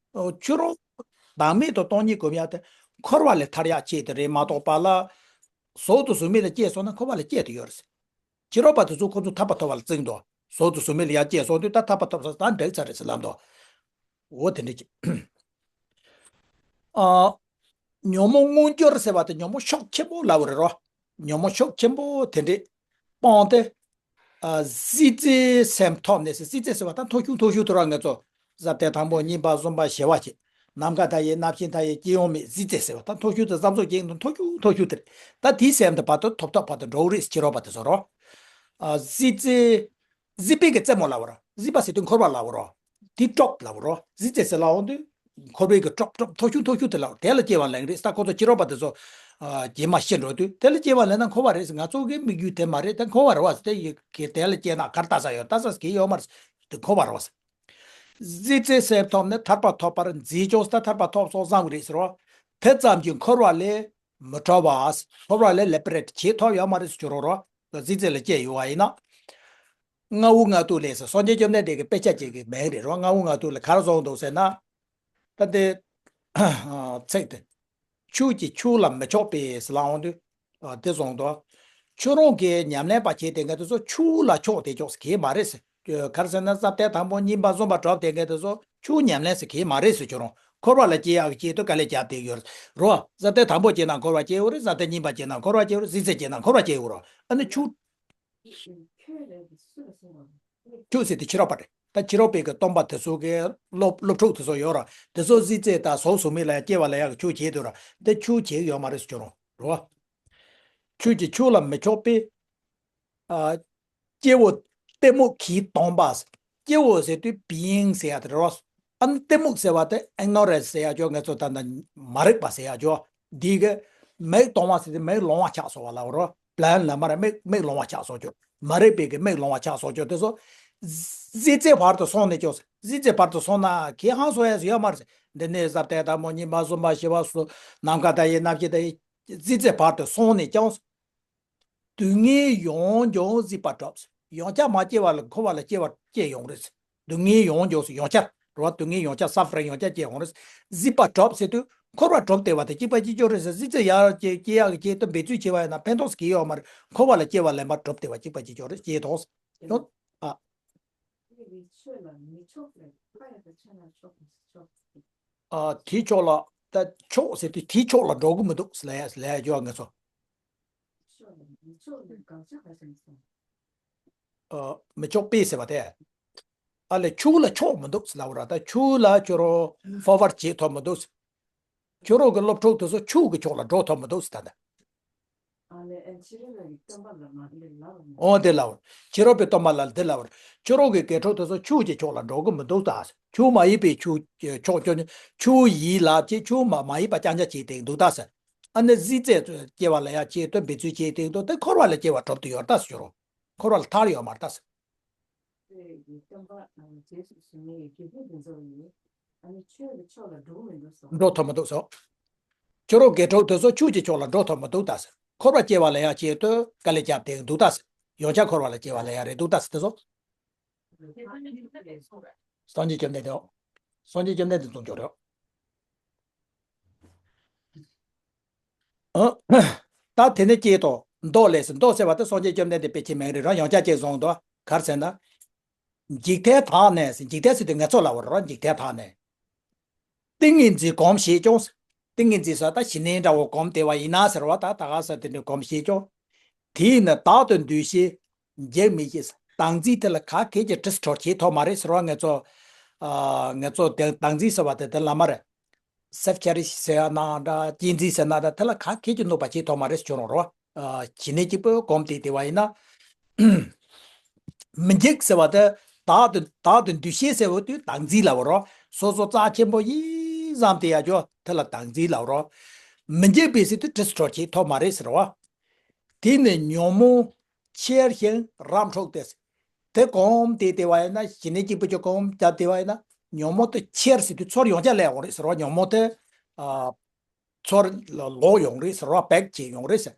ཁྱོད་རང་བདག་མེད་དུ་སྟོང་ཉིད་སྒོམ་ཡག་དེ་འཁོར་བ་ལས་ཐར་ཡག་ཆེད་དུ་རེད་མ་གཏོགས་པ་ལ། ཟོག་དང་གཟུགས་མེད་ལ་སྐྱེས་སོང་ན་འཁོར་བ་ལ་སྐྱེས་དུ་ཡོད་རེད། ཕྱི་རོལ་པ་དེ་ཚོ་ཁོ་ཚོ་ཐར་པ་ཐོབ་པ་ལ་བརྩིས་འདུག་ཟོག་དང་གཟུགས་མེད་ལ་ཡར་སྐྱེས་སོང་དུས་ད་ཐར་པ་ཐོབ་སོང་ད་འགྲིག་ཚར་རེད་ཟེར་ལབ་འདུག་འོ་དེ་འདྲ་ཅིག་ཨ་ཉོན་མོངས་མངོན་གྱུར་ཟེར་བ་དེ་ཉོན་མོངས་ཤུགས་ཆེན་པོ་ལབ་པ་རེད་རོ། ཉོན་མོངས་ཤུགས་ཆེན་པོ་དེ་འདྲས་སྤངས་ཏེ། ཨ་གཟི་རྩད་སེམས་ཐོབ་ནས་ཟེར། གཟི་རྩད་ཟེར་བ་ད་མཐོ་ཤོས་མཐོ་ཤོས་དེ་ར་ང་ཚོ་ཟབ་ཐལ་དང་པོ་གཉིས་པ་གསུམ་པ་བཞི་པ་བྱས། ནམ་མཁའ་མཐའ་ཡས་གནམ་ཤིང་མཐའ་ཡས་སྐྱེ་བ་མེད་གཟི་རྩད་ཟེར་བ་ད་མཐོ་ཤོས་དེ་ཟབ་ཟོབ་ཀྱི་མཐོ་ཤོས་མཐོ་ཤོས་དེ་རེད། ད་དེའི་སེམས་དེ་བར་དུ་ཐོབ་ཐོབ་བར་དུ་འགྲོ་གི་རེད་ཕྱི་རོལ་པ་དེ་ཚོ་རོ། ཨ་གཟི་རྩད། གཟིགས་པའི་གི་རྩེ་མོ་ལབ་པ་རོ། གཟིགས་པ་ཟེར་དུས་འཁོར་བ་ལབ་པ་རོ། དེ་གྲོབ་ལབ་པ་རོ། གཟི་རྩད་ཟེར་ལབ་འོང་དུས། འཁོར་བའི་གི་གྲོབ་གྲོབ་མཐོ་ཤོས་མཐོ་ཤོས་དེ་ལབ་དེ་ལ་སྐྱེ་བ་ལེན་རེད་ད་ཁོ་ཚོ་ཕྱི་རོལ་པ་དེ་ཚོ། ཨ་རྗེས་མ་ཤི་འགྲོ་དུས་དེ་ལ་སྐྱེ་བ་ལེན་ན་འཁོར་བ་རེད་ཟེར། ང་ཚོ་གི་དམིགས་ཡུལ་དེ་མ་རེད། དེ་འཁོར་བ་རེད་བ་ཟེར། དེ་ཡི་གེ་དེ་ལ་སྐྱེ་ན་གར་ལྟ་ས་ཡོད་ལྟ་ས་གི་ཡོད་མ་རེད་ཟེར། དེ་འཁོར་བ་རེད་བ་ཟེར། གཟི་རྩད་སེམས་ཐོབ་ནས་ཐར་པ་ཐོབ་པར་མཛད་ཀྱང་ཟེར། ད་ཐར་པ་ཐོབ་སོང་བསམ་གི་རེད་ཟེར་བ། དེ་ཙམ་གྱིས་འཁོར་བ་ལས་མི་གྲོལ་བ། འཁོར་བ་ལས་ལེ་པ་རེ་ཊི་བྱེད་ཐུབ་ཡོད་མ་རེད་ཟེར་གྱི་རོ་རོ། གཟི་རྩད་ལ་སྐྱེས་ཡོད་བ་ཡིན་ན། རྔ་བོ་རྔ་ཐུག་ལས་ཟེར་སངས་རྒྱས་བཅོམ་ལྡན་འདས་ཀྱི་དཔེ་ཆ་གཅིག་གི་མིང་རེད་རོ། རྔ་བོ་རྔ་ཐུག་ལས་ག་རེ་གསུངས་འདུག་ཟེར་ན། ད་དེ་ཚིག་དེ། ཆོས་ཀྱི་ཕྱོགས་ལ་མི་ཕྱོགས་པས་ལབ་འོང་དུས། ཨ། དེ་སོང་དོ། ཁྱོད་རང་གི་ཉམས་ལེན་པ་བྱས་དེ་འགའ་དེ་ཚོ་ཆོས་ལ་ཕྱོགས་དེ་ཕྱོགས་གལ་མ་རེད་ཟེར། ག་རེ་ཟེར་ན་ཟབ་གཏེར་དང་པོ་གཉིས་པ་གསུམ་པ་གྲུབ་དེ་འགའ་དེ་ཚོ་ཆོས་ཉམས་ལེན་ཟེར་གལ་མ་རེད་ཟེར། ཁྱོད་རང་འཁོར་བ་ལ་སྐྱེ་ཡག་གི་ཆེད་དུ་དཀའ་ལས་བརྒྱབ་བསྡད་ཡོད་རེད་རོ། ཟབ་གཏེར་དང་པོ་སྐྱེས་ན་འཁོར་བ་སྐྱེ་ཡོད་རེད། ཟབ་གཏེར་གཉིས་པ་སྐྱེས་ན་འཁོར་བ་སྐྱེ་ཡོད་རེད། གཟི་རྩད་སྐྱེས་ན་འཁོར་བ་སྐྱེ་ཡོད་རེད། ཨ་ནི་ཆོས། ཆོས་ཟེར་དེ་ཕྱི་རབས་པ་རེད། ད་ཕྱི་རབས་པའི་གི་སྟོན་པ་དེ་ཚོ་གི་སློབ་སློབ་ཕྲུག་དེ་ཚོ་ཡོད་ར། དེ་ཚོ་གཟི་རྩད་དང་ཟོག་ཟོག་མིག་ལ་སྐྱེ་བ་ལ་ཡག་གི་ཆོས་བྱེད་འདུག་ར། དེ་ཆོས་བྱེད་ཡོད་མ་རེད་ཟེར་ཁྱོད་རང་རོ། ཆོས་ཀྱི་ཕྱོགས་ལ་མི་ཕྱོགས་པས། ཨ། སྐྱེ་བོ་གཏི་མུག་གིས་སྟོང་པ། སྐྱེ་བོ་ཟེར་དུས་བིང་ཟེར་ཡ་དེ་རེད་བ། ཨ་ནི་གཏི་མུག་ཟེར་བ་དེ་ཨིག་ནོ་རེན་སི་ཟེར་ཡ་ཅོ། ང་ཚོ་ད་ལྟ་མ་རིག་པ་ཟེར་ཡ་ཅོ། འདི་གི་མིག་སྟོང་བ་ཟེར་དུས་མིག་ལོང་བ་ཆགས་སོང་བ་ལ་རོ། བླན་ལ་མ་རེད། མིག་མིག་ལོང་བ་ཆགས་སོང་ཅོ། མ་རིག་པའི་གི་མིག་ལོང་བ་ཆགས་སོང་ཅོ། དེ་ཚོ་གཟི་རྩད་བར་དུ་སོང་ནས་ཅོ། གཟི་རྩད་བར་དུ་སོང་ན་གི་ཧང་སོང་ཡ་ཡོད་མ་རེད། འདི་ནས་ཟབ་གཏེར་དང་པོ་གཉིས་པ་གསུམ་པ་བཞི་པ་སུ་ནམ་མཁའ་དང་ཡི་རྣམ་ཤེས་དང་ཡི་གཟི་རྩད་བར་དུ་སོང་ནས་ཀྱང་། སྡུག་བསྔལ་ཡོངས་རྫོགས་གཟིགས་པ་གྲུབ། ཡང་བསྐྱར་མ་སྐྱེ་བ་ལ་འཁོར་བ་ལ་སྐྱེ་བ་སྐྱེ་ཡོང་རེད། སྡུག་བསྔལ་ཡོངས་རྫོགས་སུ་ཡང་བསྐྱར་རེད་བ། སྡུག་བསྔལ་ཡང་བསྐྱར་སབ་ཕ་རིང་ཡང་བསྐྱར་སྐྱེ་ཡོང་རེད། གཟིགས་པ་གྲུབ་ཟེར་དུས་འཁོར་བ་གྲུབ་བསྡད་པ་དེ་གཅིག་པ་གཅིག་རྐྱང་རེད་ཟེར། གཟི་རྩད་ཡར་སྐྱེ་སྐྱེ་ཡག་གི་ཆེད་དུ་འབད་རྩོལ་བྱས་པ་ཡིན་ན་ཕན་ཐོགས་སུ་གི་ཡོད་མ་རེད། འཁོར་བ་ལ་སྐྱེ་བ་ལེན་པ་གྲུབ་བསྡད་པ་གཅིག་པ་གཅིག་རྐྱང་རེད། སྐྱེ་ཐོགས་ཡོད། ཨ། ཨ། དེའི་ཕྱོགས་ལ་ད་ཕྱོགས་ཟེར་དུས་དེའི་ཕྱོགས་ལ་འགྲོ་གི་མི་འདུག་ལས་ལས་ཡ་ཅོ་ང་ཚོ། ཨ། མི་ཕྱོགས་པས་ཟེར་བ་དེ། ཨ་ལས་ཕྱོགས་ལ་ཕྱོགས་མི་འདུག་ལབ་ར། ད་ཕྱོགས་ལ་ཁྱོད་རང་ཕོར་ཝར་བྱེད་ཐུབ་མི་འདུག་ཁྱོད་རང་གི་སློབ་ཕྲུག་དེ་ཚོ་ཕྱོགས་ཀྱི་ཕྱོགས་ལ་འགྲོ་ཐུབ་མི་འདུག་ད་ལྟ། འོ་དེ་ལབ། ཕྱི་རབས་པའི་སྟོན་པ་ལ་འདི་ལབ། ཁྱོད་རང་གི་དགེ་ཕྲུག་དེ་ཚོ་ཆོས་ཀྱི་ཕྱོགས་ལ་འགྲོ་གི་མི་འདུག་ད། ཆོས་མ་ཡིན་པའི་ཆོས་ཀྱི་ཕྱོགས་ཀྱི་ཆོས་ཡིན་ལབ་ཀྱི་ཆོས་མ་མ་ཡིན་པ་རྐྱང་རྐྱང་བྱེད་དེ་འདུག་ད་ཟེར། ཨ་ནི་གཟི་རྩད་སྐྱེ་བ་ལ་ཡ་ཆེད་དུ་འབད་རྩོལ་བྱེད་དེ་འདུག་དེ་འཁོར་བ་ལ་སྐྱེ་བ་གྲུབ་ཏུ་ཡོད་ད་ཟེར། ཁྱོད་རང་འཁོར་བ་ལ་ཐར་ཡོད་མ་རེད་ད་ཟེར། འགྲོ་ཐུབ་མི་འདུག་སོ། ཁྱོད་རང་དགེ་ཕྲུག་དེ་ཚོ་ཆོས་ཀྱི་ཕྱོགས་ལ་འགྲོ་ཐུབ་མི་འདུག་ད་ཟེར། འཁོར་བ་སྐྱེ་བ་ལ་ཡང་ཆེད་དུ་དཀའ་ལས་བརྒྱབ་བསྡད་འདུག་ད་ཟེར། ཡང་བསྐྱར་འཁོར་བ་ལ་སྐྱེ་བ་ལ་ཡང་རེད་འདུག་ད་ཟེར་དེ་ཚོ། སངས་རྒྱས་བཅོམ་ལྡན་འདས། སངས་རྒྱས་བཅོམ་ལྡན་འདས་གསུངས་ཀྱང་རེད། ཨ། ད་དེ་ནས་སྐྱེས་ཏོ་མདོ་ལས་ཟེར། མདོ་ཟེར་བ་དེ་སངས་རྒྱས་བཅོམ་ལྡན་འདས་དཔེ་ཆའི་མིང་རེད་ར། ཡང་བསྐྱར་ཅིག་བཟུང་དོ། ག་རེ་ཟེར་ན། འཇིག་རྟེན་དག་ནས་ཟེར། འཇིག་རྟེན་ཟེར་དུས་ངེད་ཚོ་ལ་བར་ར། འཇིག་རྟེན་དག་ནས། ཏིང་ངེ་འཛིན་གོམས་བྱས་ཀྱང་། ཏིང་ངེ་འཛིན་ཟེར་ད་ཞི་གནས་འདྲ་བོ་གོམས་བསྡད་པ་ཡིན་ན་ཟེར་བ། ད་ད་ག་ས་དེ་འདྲ་གོམས་བྱས་ཀྱང་། དེས་ནི་བདག་ཏུ་འདུ་ཤེས་འཇིག་མི་ཤེས། བདག་འཛིན་དེ་ལ་ག་གེ་ཀྱིས་དྲིལ་སྒྲོག་བྱེད་ཐུབ་མ་རེད་ཟེར་བ། ངེད་ཚོ། ཨ། ངེད་ཚོ་དེ་བདག་འཛིན་ཟེར་བ་དེ་དེ་ལ་མ་རེད། སེལཕ་ཆེ་རིཤ་ཟེར་ཡ་ན་འདྲ། གཅེས་འཛིན་ཟེར་ན་འདྲ། དེ་ལ་ག་གེ་ཀྱིས་གནོད་པ་བྱེད་ཐུབ་མ་རེད་ཟེར་ཁྱོད་རང་རོ། ཨ། ཞི་གནས་གཅིག་པུ་གོམས་བསྡད་བསྡད་པ་ཡིན་ན། མི་འཇིགས་ཟེར་བ་དེ་བདག་ཏུ་བདག་ཏུ་འདུ་ཤེས་ཟེར་བ་དེ་བདག་འཛིན་ལབ་པ་རོ། སོ་སོ་རྩ་ཆེན་པོ་ཡིན་བསམ་བསྡད་ཡ་ཅོ། དེ་ལ་བདག་འཛིན་ལབ་པ་རོ། མི་འཇིགས་པས་ཟེར་དུས་དྲིལ་སྒྲོག་བྱེད་ཐུབ་མ་རེད་ཟེར་བ། དེ་ནི་ཉོན་མོངས་ཆེར་ཞིང་རབ་འཁྲུགས་ཏེ། དེ་གོམས་བསྡད་བསྡད་པ་ཡིན་ན། ཞི་གནས་གཅིག་པུ་ཅིག་གོམས་བསྡད་བསྡད་པ་ཡིན་ན། ཉོན་མོངས་དེ་ཆེར་ཟེར་དུས་ཚུར་ཡང་བསྐྱར་སླེབས་ཡོང་རེད་ཟེར་བ། ཉོན་མོངས་དེ། ཨ། ཚུར་ལོག་ཡོང་རེད་ཟེར་བ། བེག་བྱེད་ཡོང་རེད་ཟེར།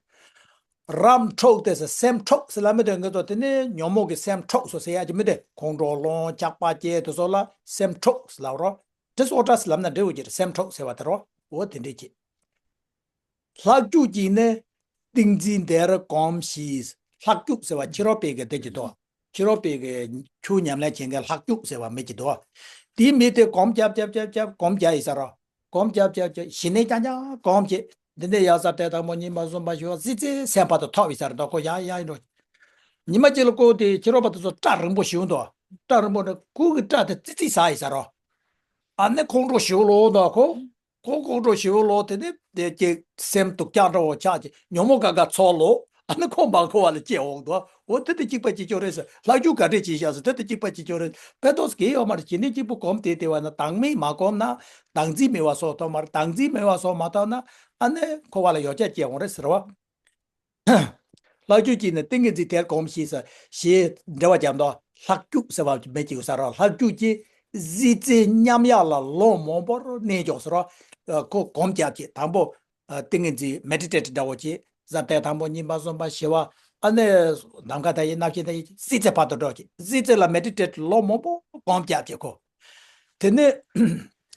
རབ་འཁྲུགས་ཏེ་ཟེར། སེམས་འཁྲུགས་ཟེར་ལབ་མི་དེ་ངེད་ཚོ་དེ་ནས་ཉོན་མོངས་ཀྱི་སེམས་འཁྲུགས་སོང་ཟེར་ཡ་ཅིག་མི་དེ། ཁོང་ཁྲོ་ལངས། ཆགས་པ་སྐྱེ། དེ་ཚོ་ལ་སེམས་འཁྲུགས་ཟེར་ལབ་རོ། དྲི་སོགས་བཀྲ་ཟེར་ལབ་ན་འདྲ་བོ་ཅིག་རེད། སེམས་འཁྲུགས་ཟེར་བ་དེ་རོ། འོ་དེ་འདྲས་ཅིག་ལྷག་རྒྱུག་གིས་ནི་ཏིང་འཛིན་དེར་གོམས་ཤིག་ལྷག་རྒྱུག་ཟེར་བ་ཕྱི་རོལ་པའི་གི་དེ་ཅིག་འདུག་ཕྱི་རོལ་པའི་གི་ཆོས་ཉམས་ལེན་བྱེད་མཁན་ལྷག་རྒྱུག་ཟེར་བ་མི་ཅིག་འདུག་དེའི་མི་དེ་གོམས་རྒྱབ་རྒྱབ་རྒྱབ་རྒྱབ་གོམས་རྒྱག་ཡིན་ས་རོ། གོམས་རྒྱབ་རྒྱབ་རྒྱབ་ཞི་གནས་རྐྱང་རྐྱང་གོམས་བྱེད། འདི་ནས་ཡང་ཟབ་གཏེར་དང་པོ་གཉིས་པ་གསུམ་པ་བཞི་པ་གཟི་རྩད་སེམས་བར་དུ་ཐོབ་ཡིན་ས་རེད། ད་ཁོ་ཡང་ཡང་ཡིན་འགྲོ། ཉི་མ་གཅིག་ལ་ཁོ་དེ་ཕྱི་རོལ་པ་དེ་ཚོ་སྐྲ་རིང་པོ་ཞིག་འདུག་སྐྲ་རིང་པོ་འདྲ། ཁོ་གི་སྐྲ་དེ་ཙི་ཙི་ཟ་ཡིན་ས་རོ། ཨ་ནི་ཁོང་ཁྲོ་ཞེ་པོ་ལངས་འདུག་ཁོ། ཁོ་ཁོང་ཁྲོ་ཞེ་པོ་ལངས། དེ་ནས་དེ་ཀྱི་སེམས་སྡུག་ཅག་འདྲ་བོ་ཆགས་ཀྱི། ཉོན་མོངས་ག་ག་ཚོར་ལོ། ཨ་ནི་ཁོ་མ་འཁོར་བ་ལ་སྐྱེ་འོང་འདུག་འོ་དེ་དེ་གཅིག་པ་གཅིག་རྐྱང་རེད་ཟེར། ལྷག་རྒྱུག་ག་འདྲས་བྱས་བཞག་ཟེར། དེ་དེ་གཅིག་པ་གཅིག་རྐྱང་རེད། ཕན་ཐོགས་གང་ཡང་ཡོད་མ་རེད། ཞི་གནས་གཅིག་པུ་གོམས་བསྡད་བསྡད་པ་ན། བདག་མེད་མ་གོམས་ན་བདག་འཛིན་མེད་པ་སོགས་ཐོབ་མ་རེད། བདག་འཛིན་མེད་པ་སོགས་མ་ཐོབ་ན། ཨ་ནི་འཁོར་བ་ལ་ཡང་བསྐྱར་སྐྱེ་འོང་རེད་ཟེར་བ། ལྷག་རྒྱུག་གིས་ནི་ཏིང་ངེ་འཛིན་དེར་གོམས་ཤིག་ཟེར། ཞེས་འགྲེལ་པ་བརྒྱབ་འདུག་ལྷག་རྒྱུག་ཟེར་བ་མེད་ཅིག་ཡོད་ས་རེད། ལྷག་རྒྱུག་གིས་གཟི་རྩད་མཉམ་གཡས་ལ་ལོ་མང་པོར་གནས་ཀྱང་ཟེར་བ། ཁོ་གོམས་རྒྱབ་ཀྱི་དང་པོ། ཨ། ཏིང་ངེ་འཛིན་མེ་ཌི་ཊེ་ཊི་འདྲ་བོ་བྱས། ཟབ་གཏེར་དང་པོ་གཉིས་པ་གསུམ་པ་བཞི་པ། ཨ་ནི་ནམ་མཁའ་དང་ཡི་རྣམ་ཤེས་དང་ཡི་གཟི་རྩད་བར་དུ་འགྲོ་ཀྱི། གཟི་རྩད་ལ་མེ་ཌི་ཊེ་ཊི་ལོ་མང་པོ་གོམས་རྒྱབ་ཀྱི་ཁོ། དེ་ནས་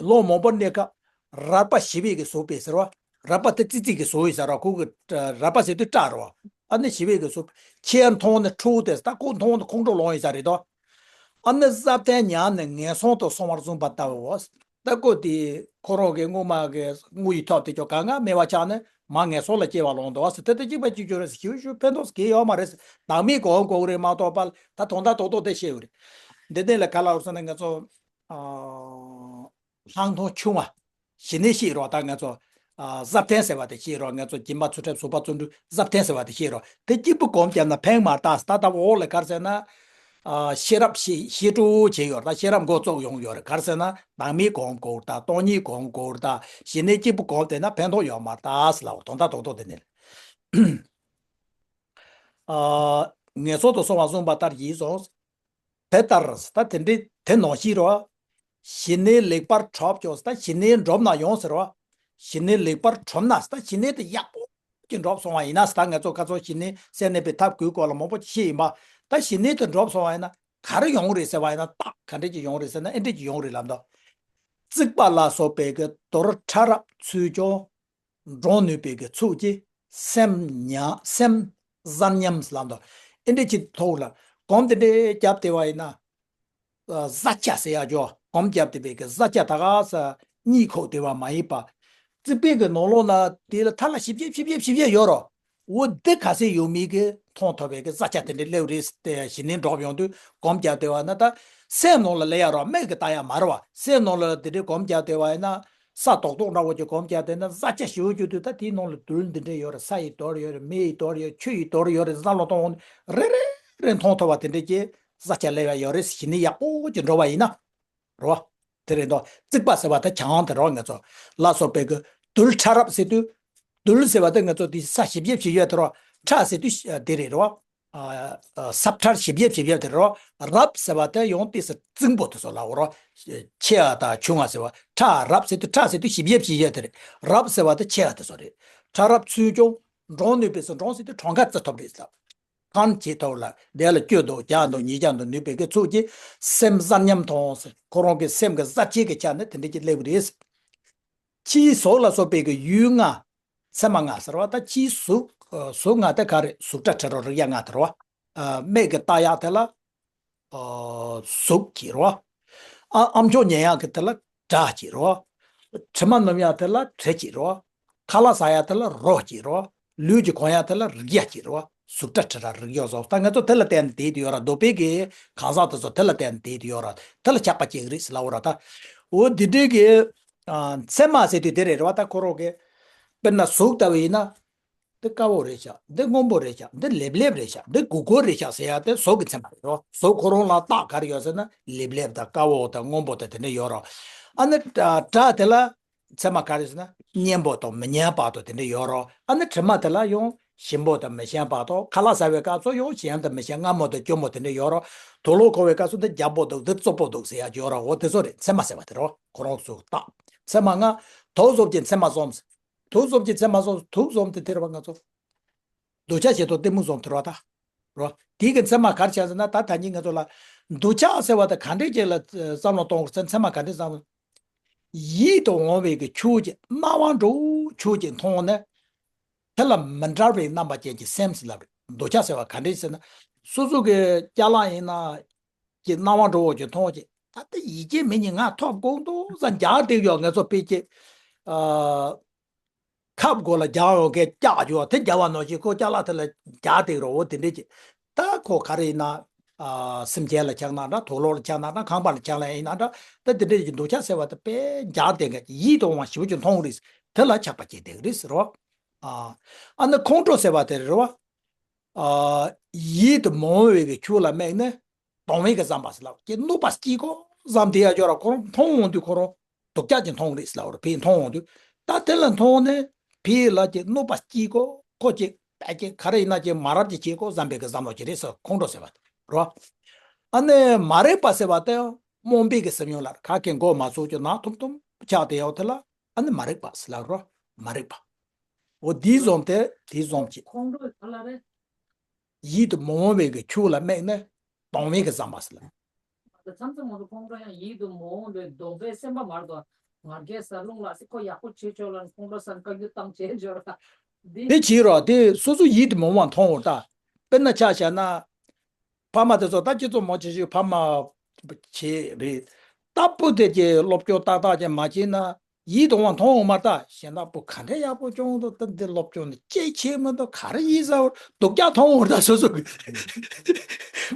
ལོ་མང་པོ་གནས་སྐབས་རལ་པ་ཞི་བའི་གི་གཟུགས་པས་ཟེར་བ། རལ་པ་དེ་ཙི་ཙི་གི་བཟོ་ཡོད་ས་ར། ཁོ་གི་རལ་པ་ཟེར་དུས་སྐྲ་ར་བ། ཨ་ནི་ཞི་བའི་གི་བཟོ། ཁྱེད་མཐོང་ནས་ཁྲོ་དེ་ད་ཁོ་མཐོང་ནས་ཁོང་ཁྲོ་ལངས་ཡོད་ས་རེད་དོ། ཨ་ནི་གཟབ་ཐན་ཉར་ནས་ངན་སོང་དུ་སོང་བར་བཟུང་བ་ལྟ་བུའོ། ད་ཁོ་དེ་ཁོ་རང་གི་སྔོན་མ་གི་དངོས་ཡོད་ཐོབ་དེ་ཅོ་ག་ང་མེད་པ་ཆགས་ནས་མ་ངན་སོང་ལ་སྐྱེ་བ་ལོང་འདུག་ཟེར། དེ་ལྟ་གཅིག་པ་གཅིག་གྱུར་རེད་ཟེར། ཞིབ་ཞིབ་ཕན་ཐོགས་གལ་ཡོད་མ་རེད་ཟེར། བདག་མེད་སྒོམ་དགོས་རེད་མ་གཏོགས་པ་ད་དོན་དག་རྡོག་རྡོག་དེ་ཤེས་ཡོད་རེད། འདི་དེ་ལ་ག་ལ་བར་སོང་ན་ང་ཚོ་ཨ། ལྷག་མཐོང་ཆུང་བ། ཞི་གནས་ཤེས་རོགས་ད་ང་ཚོ། ཨ། གཟབ་ཐན་ཟེར་བ་དེ་ཤེས་རོགས། ང་ཚོ་སྦྱིན་པ་ཚུལ་ཁྲིམས་གཟུགས་པོ་བརྩོན་འགྲུས་གཟབ་ཐན་ཟེར་བ་དེ་ཤེས་རོགས། དེ་གཅིག་པུ་སྒོམ་བརྒྱབ་ན་ཕན་མ་ཐོགས། ད་ལྟ་འོག་ལ་ག་རེ་ཟེར་ན། ཨ། ཤེས་རབ་ཤེས་ཤེས་སྤྲོ་བོ་བྱས་ཡོད་རེད། ད་ཤེས་རབ་འགོ་བཙུགས་ཡོང་ཡོད་རེད། ག་རེ་ཟེར་ན་བདག་མེད་སྒོམ་དགོས་རེད། ད་སྟོང་ཉིད་སྒོམ་དགོས་རེད། ད་ཞི་གནས་གཅིག་པུ་སྒོམ་བསྡད་ན་ཕན་ཐོགས་ཡོད་མ་རེད་ད་ཟེར་ལབ། དོན་དག་རྡོག་རྡོག་དེ་ནི། ཨ། ངན་སོང་དུ་སོང་བ་བཟུང་བ་ལྟར་ཡིན་སོང་། དེ་ལྟར་ད་དེ་འདྲའི་དེ་ནང་བཞིན་རོ། ཞི་གནས་ལེགས་པར་གྲུབ་ཀྱང་ད་ཞི་གནས་འགྲུབ་ན་ཡང་ཟེར་བ། ཞི་གནས་ལེགས་པར་གྲུབ་ན་ད་ཞི་གནས་དེ་ཡག་པོ་ཅིག་འགྲུབ་སོང་བ་ཡིན་ན་ད་ང་ཚོ་ཁ་སང་ཞི་གནས་སེམས་གནས་པའི་ཐབས་བཀོད་སྐོར་ལ་མང་པོ་ཅིག་བཤད་ཡིན་པ། ད་ཞི་གནས་དེ་འགྲུབ་སོང་བ་ཡིན་ན་ག་རེ་ཡོང་རེད་ཟེར་བ་ཡིན་ན། རྟགས་ག་འདྲ་ཅིག་ཡོང་རེད་ཟེར་ན་ཨེ་འདྲ་ཅིག་ཡོང་རེད་ལབ་འདུག། རྩིག་པ་ལ་སོགས་པའི་གི་དུར་ཕྲ་རབ་ཚུལ་ཀྱང་། འགྲོ་ནུས་པའི་གི་ཚུལ་གྱིས་སེམས་ཉ་སེམས་གཟར་ཉམས་ལབ་འདུག། ཨེ་འདྲ་ཅིག་ཐོག་ལ་གོམ་དེ་འདྲ་བརྒྱབ་བསྡད་པ་ཡིན་ན། ཨ། གཟར་ཆ་ཟེར་ཡག་ཅོ། གོམ་བརྒྱབ་བསྡད་པའི་གི་གཟར་ཆ་ད་ག་ས་གཉིད་ཁུག་བསྡད་པ་མ་ཡིན་པ། རྩིག་པའི་གི་ནང་ལོགས་ན་དེ་ལ་ཐ་ལ་ཞིབ་ཞིབ་ཞིབ་ཞིབ་ཞིབ་ཞིབ་ཡོད་རོ། འོ་དེ་ག་ཚད་ཡོད་མེད་ཀྱི་མཐོང་ཐུབ་པའི་གི་གཟར་ཆ་དེ་འདྲ་སླེབས་རེད་དེ། ཞི་གནས་འགྲུབ་ཡོང་དུས་གོམ་བརྒྱབ་བསྡད་པ་ན་ད་སེམས་ནང་ལ་སླེབས་ཡག་རོ། མིག་གིས་ལྟ་ཡག་མ་རེད་བ། སེམས་ནང་ལ་དེ་འདྲའི་གོམ་བརྒྱབ་བསྡད་པ་ཡིན་ན། ས་རྡོག་རྡོག་འདྲ་བོ་ཅིག་གོམ་བརྒྱབ་བསྡད་ན་གཟར་ཆ་ཞེ་པོ་ཅིག་འདུག། ད་དེའི་ནང་ལ་རྡུལ་འདི་འདྲ་ཡོད་རེད། ས་ཡི་རྡོ་ཡོད་རེད། མེ་ཡི་རྡོ་ཡོད། ཆུ་ཡི་རྡོ་ཡོད་རེད། བསམ་བློ་གཏོང་འོང་། རེ་རེ་རེ་མཐོང་ཐུབ་པ་དེ་འདྲ་ཅིག་གཟར་ཆ་སླེབས་ཡག་ཡོད་རེད། ཞི་གནས་ཡག་པོ་ཅིག་འགྲུབ་པ་ཡིན་ན། རོ། དེ་རེད་དོ། རྩིག་པ་ཟེར་བ་དེ་གྱང་དེ་རོ། ང་ཚོ་ལ་སོགས་པའི་གི་རྡུལ་ཕྲ་རབ་ཟེར་དུས། རྡུལ་ཟེར་བ་དེ་ང་ཚོ་དེ་ས་ཞིབ་ཞིབ་ཞིབ་ཡོད་དེ་རོ། ཕྲ་ཟེར་དུས་དེ་རེད་རོ། ཨ། ཨ། སྲབ་ཕྲ་ཞིབ་ཡབ་ཞིབ་ཡབ་དེ་རོ། རབ་ཟེར་བ་དེ་ཡང་ཏོག་ཙམ་རྩིང་པོ་དེ་ཚོ་ལབ་རོ། ཆེ་བ་དང་ཆུང་བ་ཟེར་བ། ཕྲ་རབ་ཟེར་དུས་ཕྲ་ཟེར་དུས་ཞིབ་ཡབ་ཞིབ་ཡབ་དེ་རེད། རབ་ཟེར་བ་དེ་ཆེ་བ་དེ་ཚོ་རེད། ཕྲ་རབ་ཚུལ་ཀྱང་། འགྲོ་ནུས་པའི་ཚུལ། འགྲོ་ཟེར་དུས་གྲངས་ཀ་བརྩི་ཐུབ་རེད་ཟེར། གང་བྱེད་ཐུབ་ལ་དེ་ལ་སྐྱོད་འདུག་རྒྱག་འདུག་ཉིད་རྒྱག་འདུག་ནུས་པའི་གི་ཚུལ་གྱིས་སེམས་གཟར་ཉམས་མཐོང་ཟེར། ཁོ་རང་གི་སེམས་ཀྱི་གཟར་ཆེན་གྱི་ཆ་ནས་དེ་འདྲ་ཅིག་སླེབས་རེད། ཕྱིའི་གཟུགས་ལ་སོགས་པའི་གི་ཡུལ་ལྔ། མཚན་མ་ལྔ་ཟེར་བ་ད་ཕྱིའི་གཟུགས། ཨ། གཟུགས་ལྔ་དེ་ག་རེ། གཟུགས་སྒྲ་དྲི་རོ་རེག་ཡག་ལྔ་དེ་རོ། ཨ། མིག་གིས་ལྟ་ཡག་དེ་ལ། ཨ། གཟུགས་ཀྱི་རོ། ཨ། ཨ་མཆོག་ཉན་ཡག་གི་དེ་ལ་སྒྲ་ཀྱི་རོ། དྲི་མ་སྣོམ་ཡག་དེ་ལ་དྲི་ཀྱི་རོ། ཁ་ལག་ཟ་ཡག་དེ་ལ་རོ་ཀྱི་རོ། ལུས་ཀྱི་གོན་ཡག་དེ་ལ་རེག་ཡག་ཀྱི་རོ། གཟུགས་སྒྲ་དྲི་ར་རེག་ཡག་སོགས་ད་ང་ཚོ་དེ་ལ་བརྟེན་ནས་བསྡད་དེ་ཡོད་ར། འདོད་པའི་གི་གང་ཟག་དེ་ཚོ་དེ་ལ་བརྟེན་ནས་བསྡད་དེ་ཡོད་ར། དེ་ལ་ཆགས་པ་སྐྱེ་གི་རེད་ཟེར་ལབ་པ་ར་ད། འོ་དེ་འདྲའི་གི། ཨ། མཚན་མ་ཟེར་དུས་དེ་རེད་རེད་བ། ད་ཁོ་རང་གི་དཔེར་ན་གཟུགས་ལྟ་བུ་ཡིན་ན། འདི་དཀར་པོ་རེད་ཤག། འདི་སྔོན་པོ་རེད་ཤག། འདི་ལེབ་ལེབ་རེད་ཤག། འདི་སྒོར་སྒོར་རེད་ཤག་ཟེར་ཡག་དེ་གཟུགས་ཀྱི་མཚན་མ་རེད་རོ། གཟུགས་ཁོ་རང་ལ་རྟགས་ག་རེ་ཡོད་ཟེར་ན་ལེབ་ལེབ་དང་དཀར་པོ་དང་སྔོན་པོ་དང་དེ་འདྲ་ཡོད་རོ། ཨ་ནི་སྒྲ་དེ་ལ་མཚན་མ་ག་རེ་ཟེར་ན་སྙན་པོ་དང་མི་སྙན་པ་དང་དེ་འདྲ་ཡོད་རོ། ཨ་ནི་དྲི་མ་དེ་ལ་ཡང་ཞིམ་པོ་དང་མི་ཞིམ་པ་དང་། ཁ་ལག་ཟ་བའི་སྐབས་སུ་ཡང་ཞིམ་དང་མི་ཞིམ། མངར་མོ་དང་སྐྱུར་མོ་དེ་འདྲ་ཡོད་རོ། དུག་ལོག་འཁོར་བའི་སྐབས་སུ་འདི་རྒྱགས་པོ་འདུག། འདི་རྩུབ་པོ་འདུག་ཟེར་ཡག་ཡོད་རོ། འོ་དེ་ཚོ་རེད། མཚན་མ་ཟེར་བ་དེ་རོ། ཁོ་རང་གཟུགས་རྟགས། མཚན་མ་ལྔ། དུག་གསུམ་གྱི་མཚན་མ་གསུམ། དུག་གསུམ་གྱི་མཚན་མ་གསུམ། དུག་གསུམ་དེ་དེ་རེད་བ་ང་ཚོ། འདོད་ཆགས་ཞེ་སྡང་གཏི་མུག་གསུམ་དེ་རེད་བ་ད། རོ། དེའི་གི་མཚན་མ་ག་རེ་ཆགས་ཟེར་ན། ད་ད་ནི་ང་ཚོ་ལ་འདོད་ཆགས་ཟེར་བ་དེ་ག་འདྲས་ཅིག་ལ་བསམ་བློ་གཏོང་དགོས་ཟེར། མཚན་མ་ག་འདྲས་བསམ་བློ། ཡིད་དུ་འོང་བའི་གི་ཆོས་ཅིག། སྨྲ་བ་འདྲ་བོ་ཆོས་ཅིག་མཐོང་ནས། དེ་ལ་མི་འདྲ་བའི་རྣམ་པ་ཅན་གྱི་སེམས་ཟེར་ལབ་རེད། འདོད་ཆགས་ཟེར་བ་ག་འདྲས་ཟེར་ན། སོ་སོ་གི་ཅ་ལག་ཡིན་ན། ཀྱི་སྣང་བ་འདྲ་བོ་ཅིག་མཐོང་ཅིག། ད་ལྟ་ཡིད་ཆེས་མི་ཉིད་ང་ཐོབ་དགོས་འདུག་ཟེར་རྒྱགས་བསྡད་ཡོད། ང་ཚོ་དཔེ་ཅིག། ཨ། ཁབ་སྒོ་ལ་རྒྱགས་ཡོང་མཁན་བཀྱག་ཡོད། དེ་རྒྱགས་པ་ནང་བཞིན་ཁོ་ཅ་ལག་དེ་ལ་རྒྱགས་བསྡད་རོ། འོ་དེ་འདྲས་ཅིག། ད་ཁོ་ག་རེ་ཡིན་ན། ཨ། སེམས་ཅན་ལ་ཆགས་ན་འདྲ། དུག་ལོག་ལ་ཆགས་ན་འདྲ། ཁང་པ་ལ་ཆགས་ན་ཡིན་ན་འདྲ། ད་དེ་འདྲས་ཀྱི་འདོད་ཆགས་ཟེར་བ་དེ་དཔེ་རྒྱགས་བསྡད་མཁན། ཡིད་དུ་འོང་བ་ཞེ་པོ་ཅིག་མཐོང་རེད། དེ་ལ་ཆགས་པ་སྐྱེ་བསྡད་རེད་ཟེར་རོ། ཨ། ཨ་ནི་ཁོང་ཁྲོ་ཟེར་བ་དེ་རེད་བ། ཨ། ཡིད་དུ་མི་འོང་བའི་གི་ཆོས་ལ་དམིགས་ནས་སྡང་བའི་གི་བསམ་པ་ཟེར་ལབ་ཀྱི། གནོད་པ་སྐྱེལ་དགོས་བསམ་བསྡད་ཡག་ཅོ་ར། ཁོ་རང་མཐོང་འོང་དུས་ཁོ་རང་སྡུག་ཅག་ཅིག་མཐོང་རེད་ཟེར་ལབ་ར། ཕར་མཐོང་འོང་དུས་ད་དེ་ལ་མཐོང་ནས་ཕར་ལ་ཀྱི་གནོད་པ་སྐྱེལ་དགོས། ཁོ་ཅིག་བད་ཀྱི་ག་རེ་ཡིན་ན་ཅིག་མ་རབས་ཅིག་བྱེད་དགོས་བསམ་པའི་གི་བསམ་བློ་ཅིག་རེད་ཟེར། ཁོང་ཁྲོ་ཟེར་བ་དེ་རོ། ཨ་ནི་མ་རིག་པ་ཟེར་བ་དེ་རྨོངས་པའི་གི་སེམས་ཡོད་ལ་ཁ་སྐད་མགོ་མ་ཚོས་ཀྱི་ནག་ཐུམ་ཐུམ་ཆགས་བསྡད་ཡག་དེ་ལ་ཨ་ནི་མ་རིག་པ་ཟེར་ལབ་རོ། མ་རིག་པ། འོ་དེ་བཟུམ་དེ་དེ་བཟུམ་གྱི། ཁོང་ཁྲོ་ག་ལ་རེད། ཡིད་དུ་མི་འོང་བའི་གི་ཆོས་ལ་དམིགས་ནས་སྡང་བའི་གི་བསམ་པ་ཟེར་ལ། ད་མཚམས་མཚམས་ང་ཚོ་ཁོང་ཁྲོ་ཡང་ཡིད་དུ་མི་འོང་བའི་སྡང་བའི་སེམས་པ་མ་གཏོགས། ང་རྒྱལ་ཟ་རླུང་ལ་སི་ཁོ་ཡག་པོ་བྱེད་ཆོག་ལ་ཁོང་ཁྲོ་ཟ་བཀའ་བཀྱོན་བཏང་བྱེད་ཆོག་ལ་འདི། དེ་བྱེད་རོགས་དེ་སོ་སོ་ཡིད་དུ་མི་འོང་བ་མཐོང་འོ་ད། དཔེར་ན་ཆ་བཞག་ན། ཕ་མ་དེ་ཚོ་ད་སྤྱི་ཚོགས་མང་ཆེ་ཤོས་ཕ་མ་བྱེད་རེད། ད་བུ་དེ་གྱི་སློབ་སྐྱོར་ཏག་ཏག་ཅན་མ་བྱས་ན་ཡིད་དུ་འོང་མཐོང་འོང་མ་ད་གཞན་དག་བུ་ག་འདྲ་ཡག་པོ་སྐྱོང་འདུག་ད་འདི་སློབ་སྐྱོར་ནི་ཅེས་བྱེད་མི་འདུག་ག་རེ་ཡིན་ཟེར་བ་སྡུག་ཅག་མཐོང་འོང་ད་སོ་སོ་གི་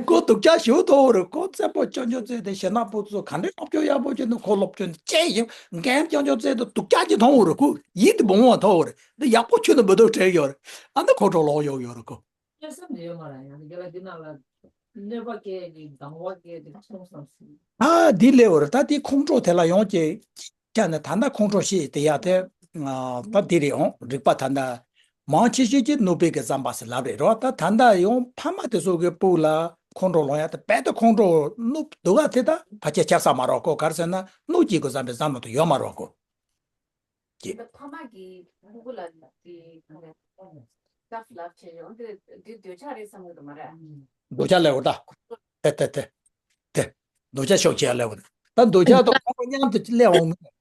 ཁོ་སྡུག་ཅག་ཞུ་མཐོང་འོང་རེད། ཁོ་བཙན་པོ་སྐྱོང་སྐྱོང་བཙན་དེ་གཞན་དག་བུ་ཚོ་ག་འདྲ་སློབ་སྐྱོར་ཡག་པོ་བྱེད་འདུག་ཁོ་སློབ་སྐྱོར་ནི་ཅེས་བྱེད་འགན་སྐྱོང་སྐྱོང་བཙན་དུ་སྡུག་ཅག་ཅིག་མཐོང་འོང་རེད། ཁོ་ཡིད་དུ་མི་འོང་བ་མཐོང་འོང་རེད། འདི་ཡག་པོ་ཁྱོན་ནས་མི་འདུག་དྲན་ཡོད་རེད། ཨ་ནི་ཁོང་ཁྲོ་ལོག་ཡོང་ཡོད་རེད་ཁོ། སྐྱོན་བསམ་དེ་ཡོད་མ་རེད། ཡང་རྒྱ་ལ་འདི་ནང་ལ་གནོད་པ་སྐྱེལ་གྱི་སྡང་བ་སྐྱེལ་གྱི་ཚོང་བསམ་སྲིད། ཨ་འདི་ལས་བར་ད་དེ་ཁོང་ཁྲོ་དེ་ལ་ཡོང་གི་ཀྱ་ནི་ད་ལྟ་ཁོང་ཁྲོ་ཤེས་དེ་ཡ་དེ་ད་འདི་རེད་འོང་རིག་པ་ད་ལྟ་མང་ཆེ་ཤོས་ཀྱི་གནོད་པའི་གི་བསམ་པ་ཟེར་ལབ་རེད་རོ། ད་ད་ལྟ་ཡོང་ཕ་མ་དེ་ཚོ་གི་སྤུ་ལ་ཁོང་ཁྲོ་ལོང་ཡ་དེ་རྦད་དེ་ཁོང་ཁྲོ་གནོད་སྡུག་ག་དེ་ད་ཕ་ཁྱེད་ཆགས་ས་མ་རོགས་ཁོ་གར་ཟེར་ན་གནོད་ཀྱི་གི་བསམ་པའི་བསམ་བློ་དེ་ཡོད་མ་རོགས་ཁོ། ཀྱི། ཕ་མ་གིས་ཕྲུ་གུ་ལ་དེ་ག་ནས་tough love བྱས་ཡོང་དེ་འདི་འདོད་ཆགས་རེད་བསམ་གི་འདུག་མ་རེད། འདོད་ཆགས་ལས་འོ་ད། དེ་དེ་དེ། དེ། འདོད་ཆགས་ཤོག་བྱས་ལས་འོ་ད། འདོད་ཆགས་དང་ཁོང་ཁྲོ་མཉམ་དུ་སླེབས་འོང་མིན།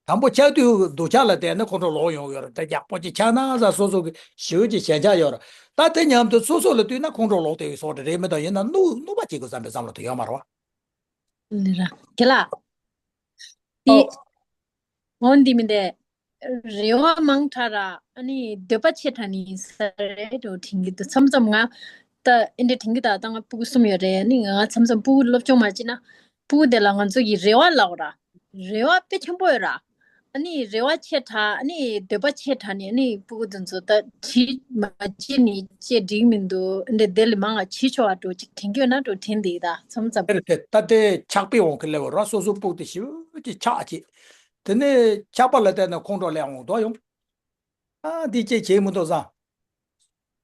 དང་པོ་ཆགས་དུས་འདོད་ཆགས་ལ་བརྟེན་ནས་ཁོང་ཁྲོ་ལོག་ཡོང་ཡོད་རེད། དེ་ཡག་པོ་ཅིག་ཆགས་ན་ཟ་སོ་སོ་གི་ཞི་བའི་ཅིག་ཞེན་ཆགས་ཡོད་རེད། ད་དེ་མཉམ་དུ་སོ་སོ་ལ་ལྟོས་ན་ཁོང་ཁྲོ་ལོག་དེ་ཡོད་སོགས་རེད་མི་དང་ཡིན་ན་གནོད་གནོད་པ་ཅིག་གི་བསམ་པའི་བསམ་བློ་དེ་ཡོད་མ་རེད་བ། ལེ་ར། ཁྱེད་ལ། ཨོ། དེ། འོན་ཏེ་མི་འདི། རེ་བ་མང་དྲགས་ར་ཨ་ནི་འདོད་པ་ཆེ་དྲགས་ནི་ས་རེད་འགྲོ་དྲན་གྱི་འདུག་མཚམས་མཚམས་ང་ད་ཨེ་འདྲ་དྲན་གྱི་ད་ད་ང་སྤུ་གུ་གསུམ་ཡོད་རེད། ཨ་ནི་ང་མཚམས་མཚམས་སྤུ་གུ་སློབ་སྦྱོང་མ་བྱས་ན་སྤུ་གུ་དེ་ལ་ང་ཚོ་གི་རེ་བ་ལབ་ར་རེ་བ་དཔེ་ཆེན་པོ་ཡོད་ར། ཨ་ནི་རེ་བ་ཆེ་དྲགས་ཨ་ནི་འདོད་པ་ཆེ་དྲགས་ནི་ཨ་ནི་སྤུ་གུ་དེ་ཚོ་ད་བྱིས་མ་བྱིས་ནི་ཅེས་འགྲིག་མི་འདུག་ཨ་འདྲ་དེ་ལས་མང་ང་བྱིས་ཆོག་པ་འགྲོ་ཅིག་དྲན་གྱི་ཡོད་ན་འགྲོ་དྲན་དེ་ད་མཚམས་མཚམས། དེར་དེ་ད་དེ་ཆགས་པའི་འོང་གི་ལེ་བ་ར་སོ་སོ་སྤུ་གུ་དེ་ཞིབ་ཅིག་ཆགས་ཅིག་དེ་ནས་ཆགས་པ་ལ་བརྟེན་ནས་ཁོང་ཁྲོ་ལས་འོང་དོ་ཡོང་། ཨ་འདི་ཅེས་བྱེད་མི་འདུག་བཟང་།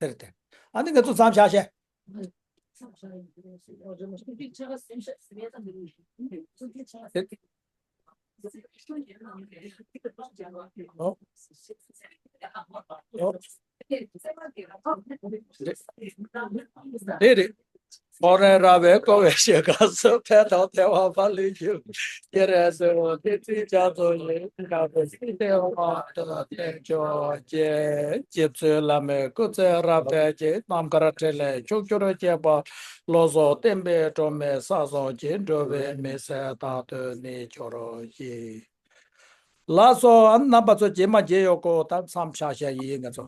དེར་དེ། ཨ་ནི་ང་ཚོ་མཚམས་བཞག་བྱས། དེ་རེད། ཁོ་རང་ར་བའི་ཀོ་བའི་ཞེ་ག་སུ་ཕན་ཐོགས་ཐེ་བ་པ་ལི་ཞུ། ཀྱེ་རེ་སེ་འོ་དེ་ཚིག་ཅག་ཚོ་ཡིན་ག་བའི་སྲིད་དེ་བ་དོ་དེ་ཅོ་ཀྱེ། རྗེ་བཙུན་བླ་མའི་སྐུ་ཚེ་རབ་བརྟན་ཅིང་རྣམ་དཀར་འཕྲིན་ལས་ཕྱོགས་བཅུར་རྒྱས་པ། བློ་བཟང་བསྟན་པའི་སྒྲོན་མེ་ས་གསུམ་གྱི་འགྲོ་བའི་མི་ཚེ་དག་ཏུ་གནས་གྱུར་ཅིག་ལགས་སོ། ཨ་རྣམ་པ་ཚོ་རྗེས་མ་མཇལ་ཡོང་གོ་ད་མཚམས་བཞག་བཞག་ཡིན་ང་ཚོ།